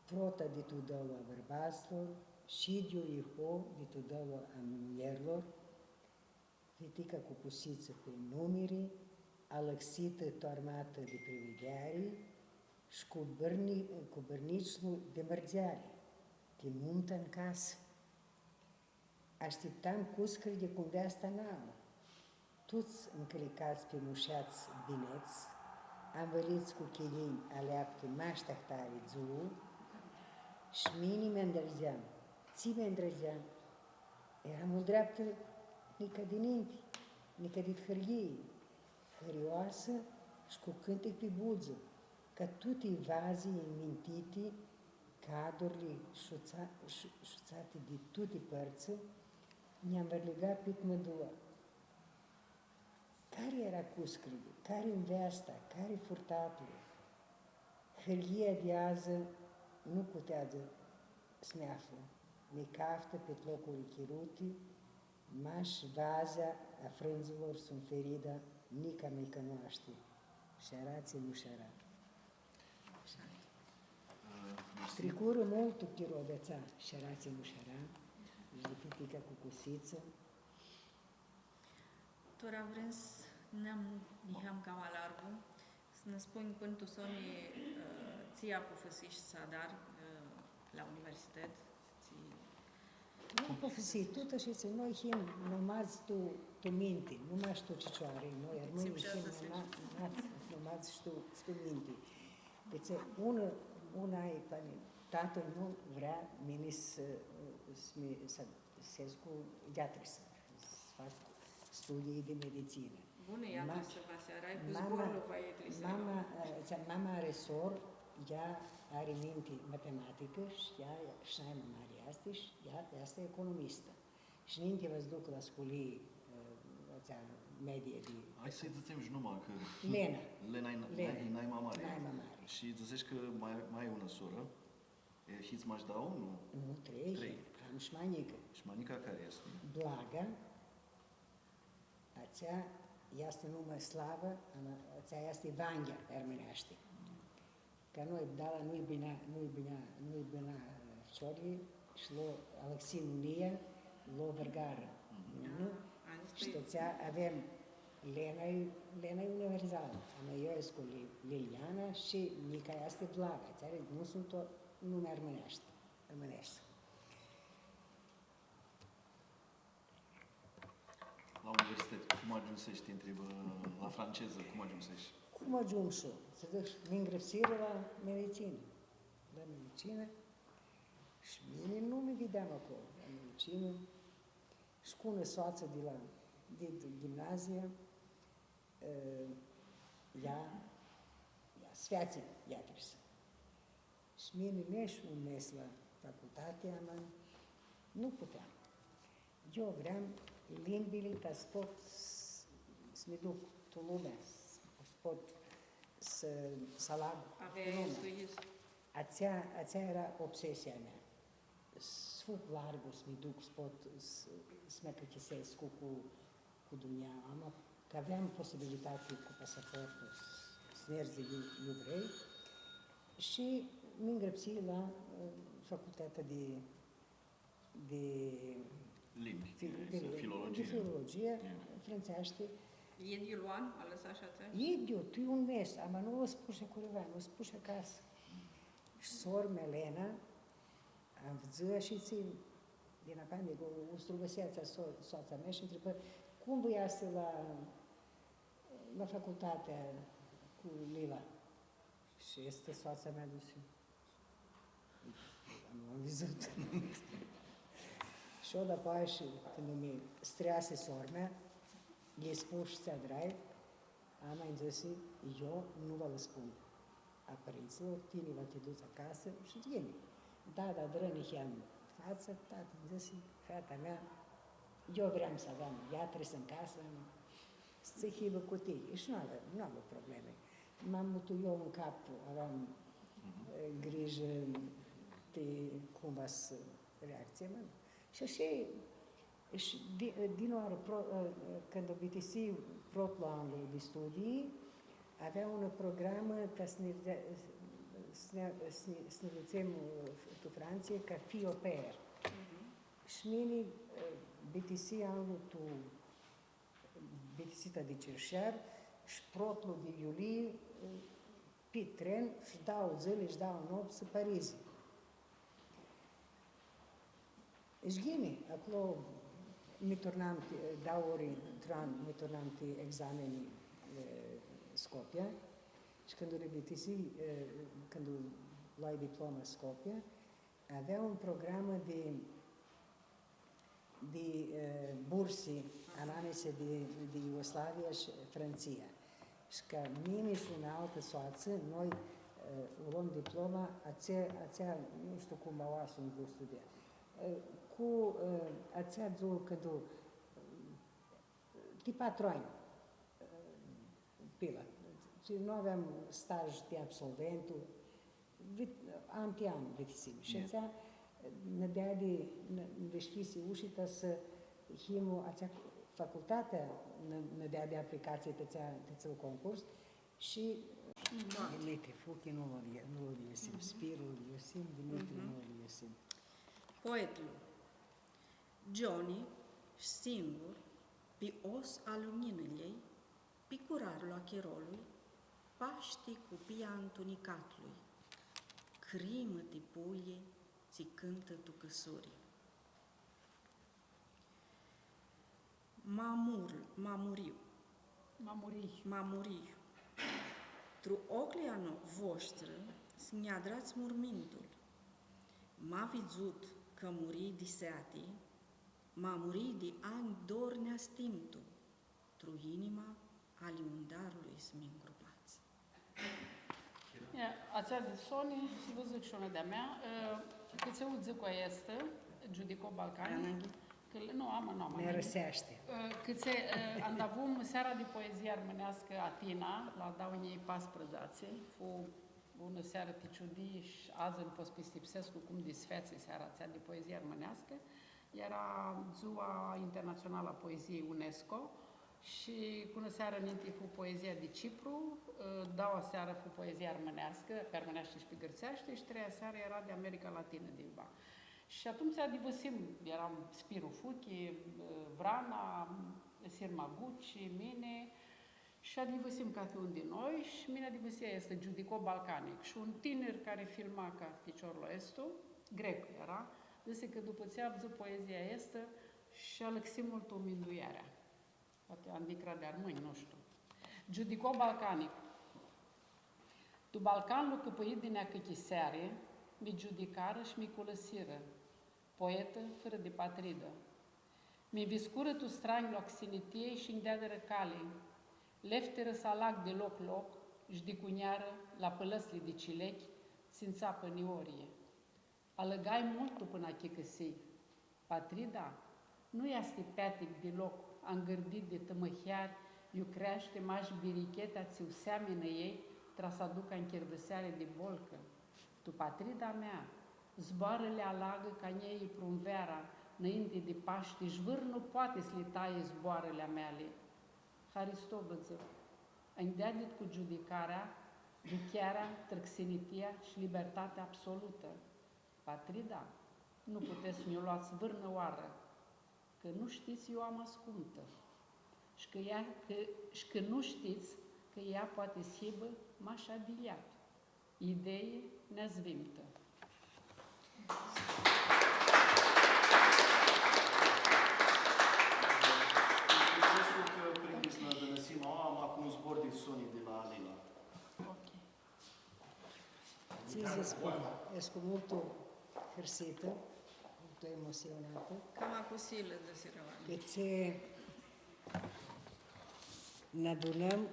prota di tu dãlu a bãrbatslor, shi idyiu iho di tu dãlu a muljerlor, fitica cu cusitsã pi numiri, alãxitã tu armatã di privigheari, sh-cu bãrni-, cu bãrnitslu di mãrdzeari, ti numta n casã. Ashtiptam cuscãrli cu nveasta nauã. Tuts ncãlicats pi mushats binets, anvãlits cu chilinj aleapti mash ti ahtari dzuã, sh-mini mi andrãdzeam. Tsi mi andrãdzeam? Eram ndreaptã nica di ninti, nica dit hãrghii, hãrioasã sh-cu cãntic pi budzã, ca tuti vazi imintiti, cadurli shutsa-, shu-, shutsati di tuti pãrtsã, nj-anvãrliga pit mãdua. Cari eara cuscãrli, cari nveasta, cari furtatlu? Hãrghia di adzã nu putea s-mi aflã, mi caftã pit locuri chiruti, mash vazea a frãndzãlor s-unferidã, nica mi cãnuashti, sh-aratsi nu sh-ara. Ã, mersi. Tricurã multu chiro di atsea, sh-aratsi nu sh-ara, Zbititica cu cusitsã. Tora vrem s-, nã-, niheam cama largu, s-nã spunj pãn tu soni, ã, tsi apufãsish s-adari, ã, la universitãts, tsi Nu apufãsii tutã shi tsi, noi him nomadz tu, tu minti, nu mash tu cicioari, noi armãnjlji him noma-, nomadz, nomadz shi tu, shi tu minti. Cã tsi, unã, unã ai, tani, tatã nu vrea mini s-, s-mi, s-, s-escu yeatrisã, s-fac studii di meditsinã. Bunã, Ma-, yeatrisã va s-earai, cu mama, zborlu va yeatrisã. Mama, ã, tsi, mama ari sor, ea ari minti matematicã shi ea, shi nai ma mari easti, shi ea easti economistã. Shi ninti va s-duc la sculii, ã, atsea medie di Hai s-lji dzãtsem shi numa, cã Lena. Lena e n-, Lena. Nai, nai ma mari. Nai ma mari. Shi dzãsesh cã ma, ma ai unã sorã, e, hits mash dauã, nu? Nu, trei. Trei. Am shi ma njicã. Shi ma njica cari easti? Blaga, atsea easti numã Slava, ama atsea easti Vanghea, armãneashti. Ca noi, da, la nu-lj bãna, nu-lj bãna, nu-lj bãna, ã, ficiorlji, shi lo alãxi unã, lo vãrgarã. Mhm. Nu? A, aestã e. Shi atsea avem Lena, Lena e universal. Ama eu escu Li-, Liliana shi njica easti Blaga, tsi ari, nu suntu numi armãneashti, armãneshti. La universitãts, cum agiumsesh, ti ntribã la francezã, cum agiumsesh? Cum agiumshu? S-dzãc, mi ngrãpsirã la meditsinã. La meditsinã. Shi mini nu mi videam aclo, la meditsinã. Shi cu unã soatsã di la, di, di ghimnazia, ã, ea, ea s-featsi yeatrisã. Shi mini nesh un mes la facultati, ama nu puteam. Eu vream limbili ta s-pot s-, s-mi duc tu lumea, s-, s-pot s-, s-alag lumea. Aveai studiu? Atsea, atsea eara obsesia mea. S-fug largu, s-mi duc, s-pot s-, s-mi achicãsescu cu, cu, cu dunjaua, ama cã aveam posibilitati cu pasaportul s-, s-nerdzi iu, iu vrei. Shi mi ngrãpsii la, ã, facultatea di, di Limbi, fi-, di, di filologie. Di filologie, e, frãntseashti. Idyiul an, alãsash atsea? Idyiu, tu un mes, ama nu u spush cuiva, nu u spush acasã. Shi sor-mea Lena, anvdzã shi tsi, din apandicã, u, u strugãsi atsea so-, soatsa mea shi ntribã, „Cum va easti la, la facultatea cu Lila?” Shi aestã soatsa mea dzãsi, „Nu am vidzutã.” Shi eu dapoaia shi cãndu mi streasi sor-mea, lji spush tsi adrai, ama nji dzãsi, „Eu nu va lã spun a pãrintsãlor, tini va ti duts acasã shi ghini.” Dada adrã niheam fatsã, tati nji dzãsi, „Feata mea, eu vream s-aveam yeatrisã tu casã, s-hibã cu tini.” Shi nu avea, nu avea problemi. Ma multu eu tu cap aveam, e, grijã ti cum va s-reactsionã. Shi ashi, shi di, di noarã, pro-, e, cãndu bitisii protlu anlu di studii, avea unã programã ca s-nã, s-nã, s-nã dutsem, e, tu Frantsia ca fii au pair. Mhm. Shi mini, e, bitisii anlu tu bitisita di Cirshar, shi protlu di iulii, pi tren, shi dauã dzãli, shi dauã noptsã, Parizi. Shi ghini, aclo mi turnam ti, dauã ori tu an, mi turnam ti exameni, e, Scopia, shi cãndu li bitisii, e, cãndu loai diploma Scopia, avea un programã di di, e, bursi anamisa di, di Iugoslavia shi Frantsia. Shi ca mini shi unã altã soatsã, noi, e, u loam diploma, atsea, atsea, nu shtiu cum aoa suntu tu studia. E, cu, e, atsea dzuã cãndu, e, ti patru anj, e, pila. Shi nu aveam staj ti absolventu, vit-, an ti an bitisim. Shi atsea, nã deadi, nã, nã dishcljisi ushita s-him, atsea facultatea nã, nã deadi aplicatsii ti atsea, ti atsel concurs shi Dimitri Fuchi nu lu, nu lu iusim, Spiru lu iusim, Dimitri nu lu iusim. Poetlu. Gioni, singur, pi os a lunjinãljei, pi curarlu a chirolui, pashti cu pia a ntunicatului, crimã ti pulji tsi cãntã tu cãsuri. Ma mur-, ma muriu. Ma muriu. Ma muriu. Tru oclji a no-, voshtri s-nj-adrats murmintul. Ma vidzut cã murii di seati, ma murii di anj dor neastimtu, tru inima a liundarlui s-mi ngrupats. E, atsea di soni, s-vã dzãc shi unã di-a mea, e, cãtse u dzãc cu aestã, Giudico Balcani, Ananghi? Cã, nu, ama, nu, ama, mi arãseashti. E, cãtse, e, anda avum seara di poezii armãneascã Atina, la dauã njilji pasprãdzatsi, fu unã searã ti ciudii shi adzã nu pot s-pistipsescu cum disfeatsi seara atsea di poezii armãneascã. Eara Dzua Internatsionalã a Poeziei UNESCO shi cu unã searã ninti fu poezia di Cipru, ã, daua searã fu poezia armãneascã, pi armãneashti shi pi gãrtseashti, shi treia searã eara di America Latinã, di iuva. Shi atumtsea divãsim, earam Spiru Fuchi, ã, Vrana, Sirma Guci, mini, shi adivãsim cati un di noi, shi mini adivãsii aestã, Giudico Balcanic. Shi un tinir cari filma ca ficiorlu aestu, grec eara, dzãsi cã dupã tsi avdzã poezia aestã, shi alãxi multu minduearea. Poati anda icra di armãnj, nu shtiu. Giudico Balcanic. Tu Balcanlu cãpãit di neacãchiseari, mi giudicarã shi mi culãsirã, poetã fãrã di patridã. Mi nviscurã tu stranjlu a xinitiljei shi nj-deadirã cali. Leftirã s-alag di loc loc, sh-dicunjarã la pãlãtsli di cilechi, tsi ntsapã niorie. Alãgai multu pãnã achicãsii. Patrida nu easti peatic di loc, angãrdit di tãmãhiari, iu creashti mash birichetea tsi u seaminã elj, tra s-aducã nchirdãseari di bolcã. Tu patrida mea, zboarãli alagã ca njei prumveara, nãinti di Pashti, sh-vãr nu poati s-li taie zboarãli a meali. Haristo vã dzãc, nj-deadit cu giudicarea, duchearea, trãxinitia shi libertatea absolutã. Patrida, nu putets s-nj-u loats vãrnã oarã, cã nu shtits iu am ascumtã. Shi cã ea, cã, shi cã nu shtits cã ea poati s-hibã mash adilja. Idei neazvimtã. Cã prindi s-nã dãnãsim aua, ama cu un zbor di soni di la Alina. Ok. Tsi dzãc, escu multu hãrsitã, multu emoționatã. Cama cu silã, dzãsirã oaminjlji. Cã tsi nã adunãm,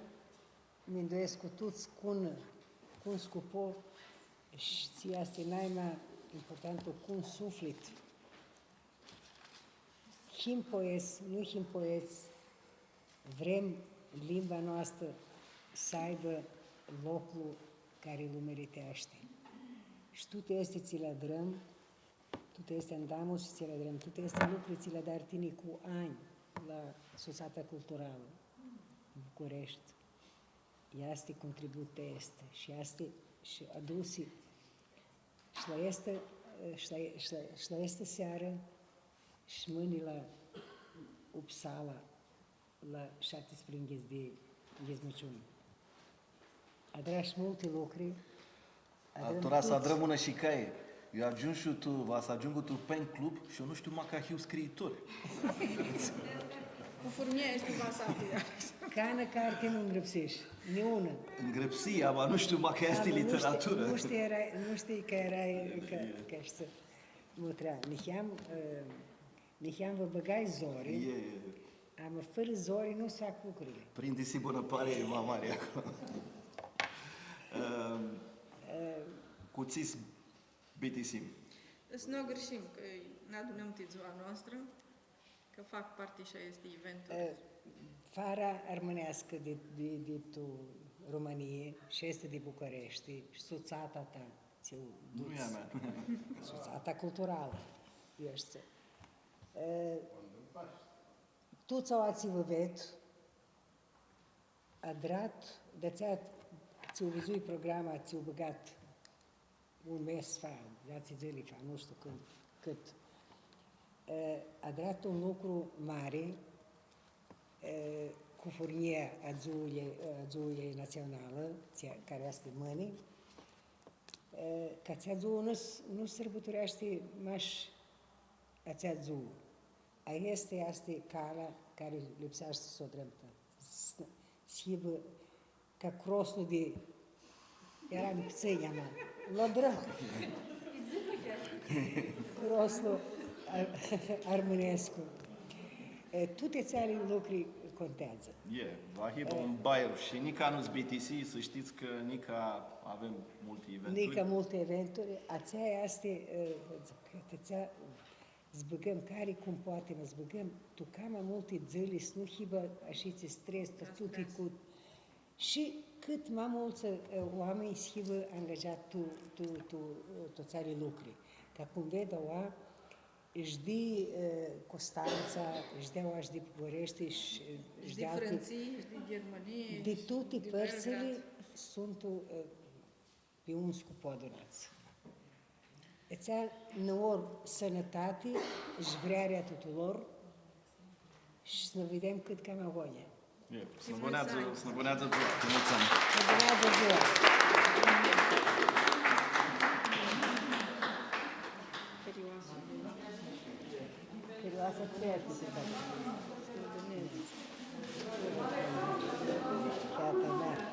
minduescu cu tuts, cu un, cu un scupo, shi tsi easti naima importantu, cu un suflit. Him poets, nu him poets, vrem limba noastrã s-aibã loclu cari lu meriteashti. Shi tuti aesti tsi li adrãm, tuti aesti andamusi tsi li adrãm, tuti aesti lucri tsi li adari tini cu anj la Sutsata Culturalã Bucureshti, easti contribut aestu, shi easti, shi adusi, shi la aestã, shi la, shi la, shi la aestã searã, shi mãni la Uppsala, la shaptisprãyinghits di Ghizmãciunj. Adrash multi lucri, Atura s-adrãm unã shicai. Eu agiumshu tu, va s-agiungu tu pen club shi eu nu shtiu macã hiu scriitor. Cu furmia easti va s-afli. Canã carti nu ngrãpsish, niunã. Ngrãpsii, ama nu shtiu macã easti literaturã. Nu shtii, earai, nu shtii cã earai, cã, cã shtii. Mutrea, niheam, ã, niheam vã bãgai zori. E, e. Ama fãrã zori nu s-fac lucrili. Prindi s-hii bunã parei, ma mari aclo. Ãm, cu tsi s-bitisim? S-nu agãrshim, cã nã adunãm ti dzua noastrã, cã fac parti shi aesti eventuri. E, fara armãneascã di, di, di tu Romãnii, shi easti di Bucureshti, shi sutsata ta, tsi u duts. Nu e a mea. Sutsata culturalã, easti. E, tuts aoatsi vã ved, adrat, di atsea tsi u vidzui programa, tsi u bãgat un mes fa, dzatsi dzãli fa, nu shtiu cãndu, cãt. E, adrat un lucru mari, e, cu furnjia a dzuãljei, a dzuãljei natsionalã, tsi, cari easti mãni, e, cã atsea dzuã nu s-, nu sãrbãtureashti mash atsea dzuã. Aestã easti calea cari lipseashti s-u adrãm, s-, s-hibã ca croslu di, eara ptsãnjea mea, lu adrãm. Croslu ar-, armãnescu. E, tuti atseali lucri conteadzã. E, va hibã un bairu shi nica nu s-bitisi, s-shtits cã nica avem multi eventuri. Nica multi eventuri, atsea easti, e, atsea s-bãgãm cari cum poati, ma s-bãgãm tu cama multi dzãli, s-nu hibã ashitsi stres, tu tuti cu, shi cãt ma multsã, e, oaminj s-hibã angajats tu, tu, tu, tu atsea lucri. Ca cum ved aua, shi di, e, Custantsa, shi di aua, shi di Bucureshti, shi, e, shi di alti, Frantsii, shi di Ghirmãnii, di tuti pãrtsãli suntu, e, pi un scup adunats. Atsea nã vor sãnãtati shi vrearea a tutulor shi s-nã videm cãt cama agonja. E, s-nã bãneadzã, s-nã bãneadzã dzua, cu multsã anj. S-nã bãneadzã dzua. Serioasã, tsi easti, tata? Tata mea.